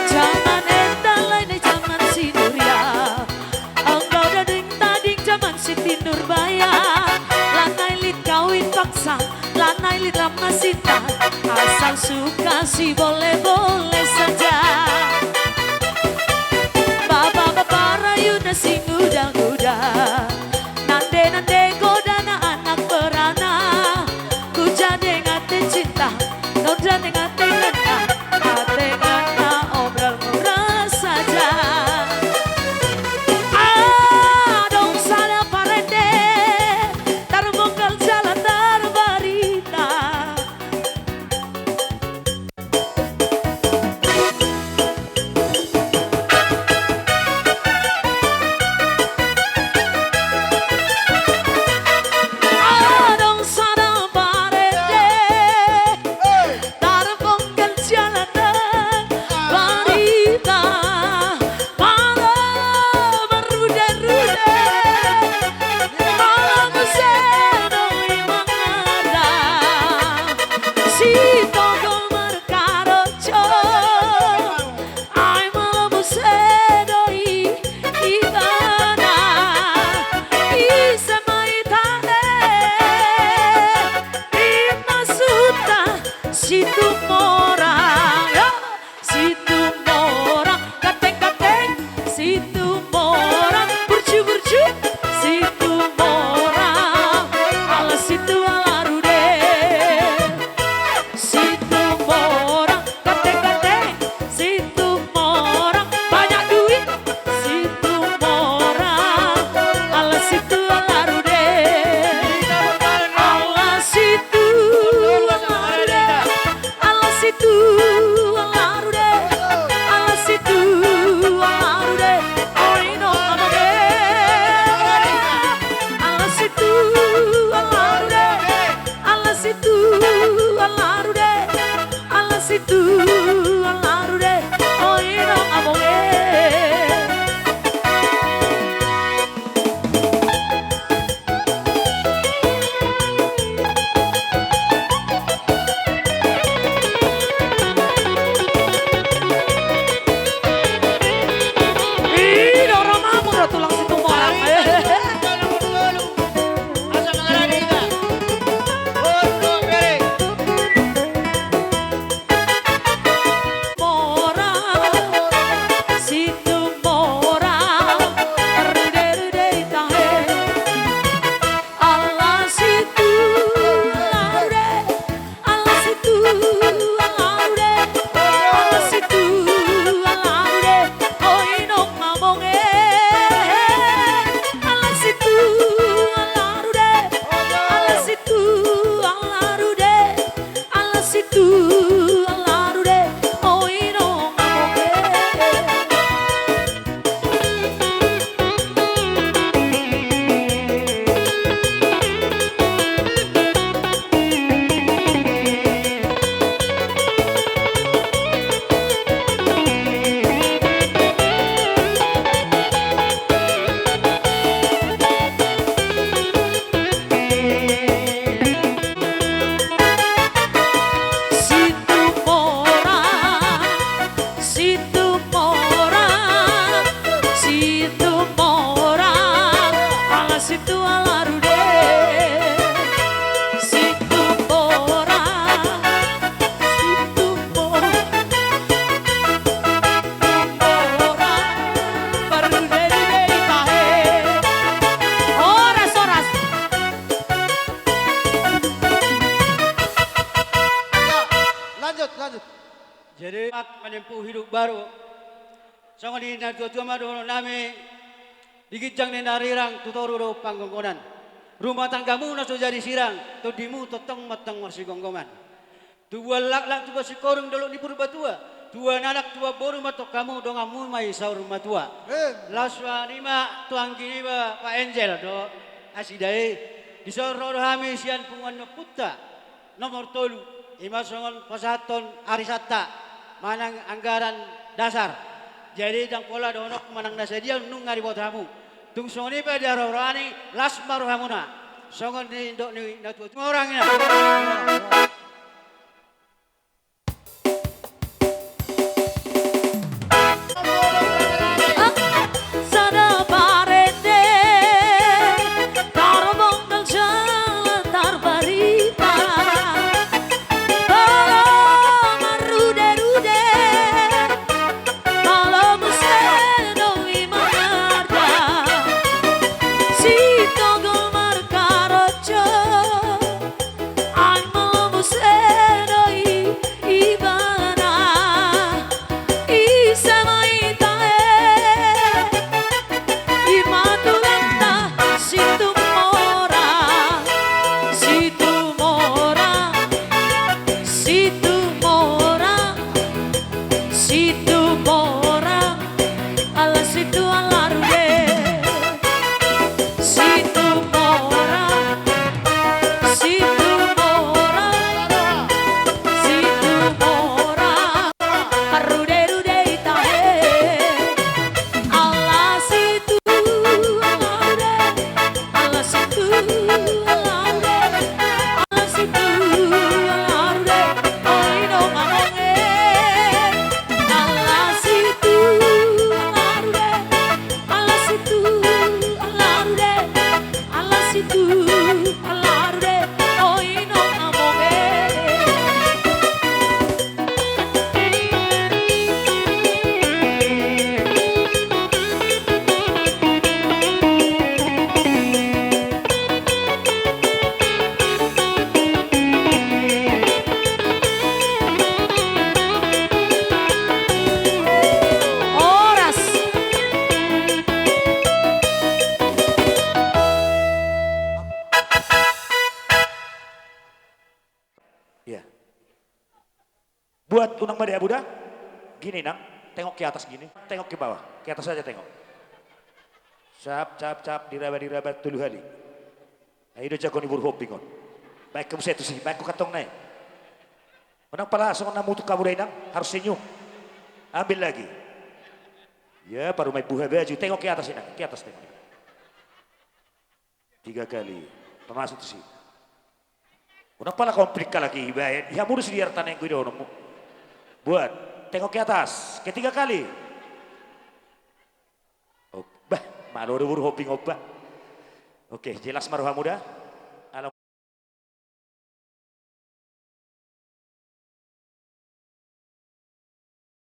Jaman enda lain i jaman si Nuria. Anggo daging tading jaman Siti Nurbaya. Lanai lit kawin paksa. Lanai lit lam na sinta, asal suka si boleh-boleh saja. Bapa-bapa rayu na singuda-nguda, nande-nande godana anak beranak. Hujan dengan cinta, hujan dengan tenang. Atengan na obral murah saja. Adong sada parende tarbongkar jala tarbarita. Tempo hidup baru. Songon i natuatua ma dohonon nami, di ginjang ni na rirang tu toru do panggonggonan. Rumah tanggamu na so jadi sirang, tondimu tongtong ma antong marsigomgoman. Tubuan laklak tubuan singkoru, dolok ni Purbatua. Tubuan anak tubuan boru ma antong hamu, donganmu ma i saur matua. Las ma nima tu anggi nima Pak Enjel dohot Asida i. Dison ro do hami sian punguan ni ompunta nomor tolu, i ma songon pasahathon arisanta manang anggaran dasar. Jadi ndang pola dohononku manang na sadia nunga diboto hamu. Tung songon i pe di haroroan i, las ma rohamuna. Songon nidok ni natuatua, horong ina. Sada parende, tarbombal jala tarbarita. Pala marrude-rude, pala muse do i mangarda. Sitogol markaroco, ai molo muse do i ibana, ise ma i tahe? I ma tulangta Situmorang, Situmorang, Situmorang, Situmorang. Ala Situ ala rude. Situmorang, Situmorang, Situmorang. Marrude-rude i tahe. Ala Situ ala rude. Ala Situ ala rude, ala Situ ala rude, oi dongan amang e. Ala Situ ala rude, ala Situ ala rude, ala Situ ala rude, oi dongan amang e. Horas. Iya. Buat unang made abu da. Gini, Nang. Tengok ke atas gini. Tengok ke bawah. Ke atas saja tengok. Cap, cap, cap. Diraba, diraba. Tolu hali. Ai do jago ni boru Hombing on. Baen ke muse tusi. Baen ke kantong nai. Unang pala songon na mutuk hamu da, Inang. Harus senyum. Ambil lagi. Ya, baru main buha baju. Tengok ke atas, Inang. Ke atas tengok. Tiga kali. Pamasuk tusi. Unang pala komplit halak i, baen. Ia murus di artana yang kuido nemu. Buat. Tengok ke atas. Ketiga kali. Oh, bah, malo do boru Hombing on, bah. Oke, jelas ma rohamu da.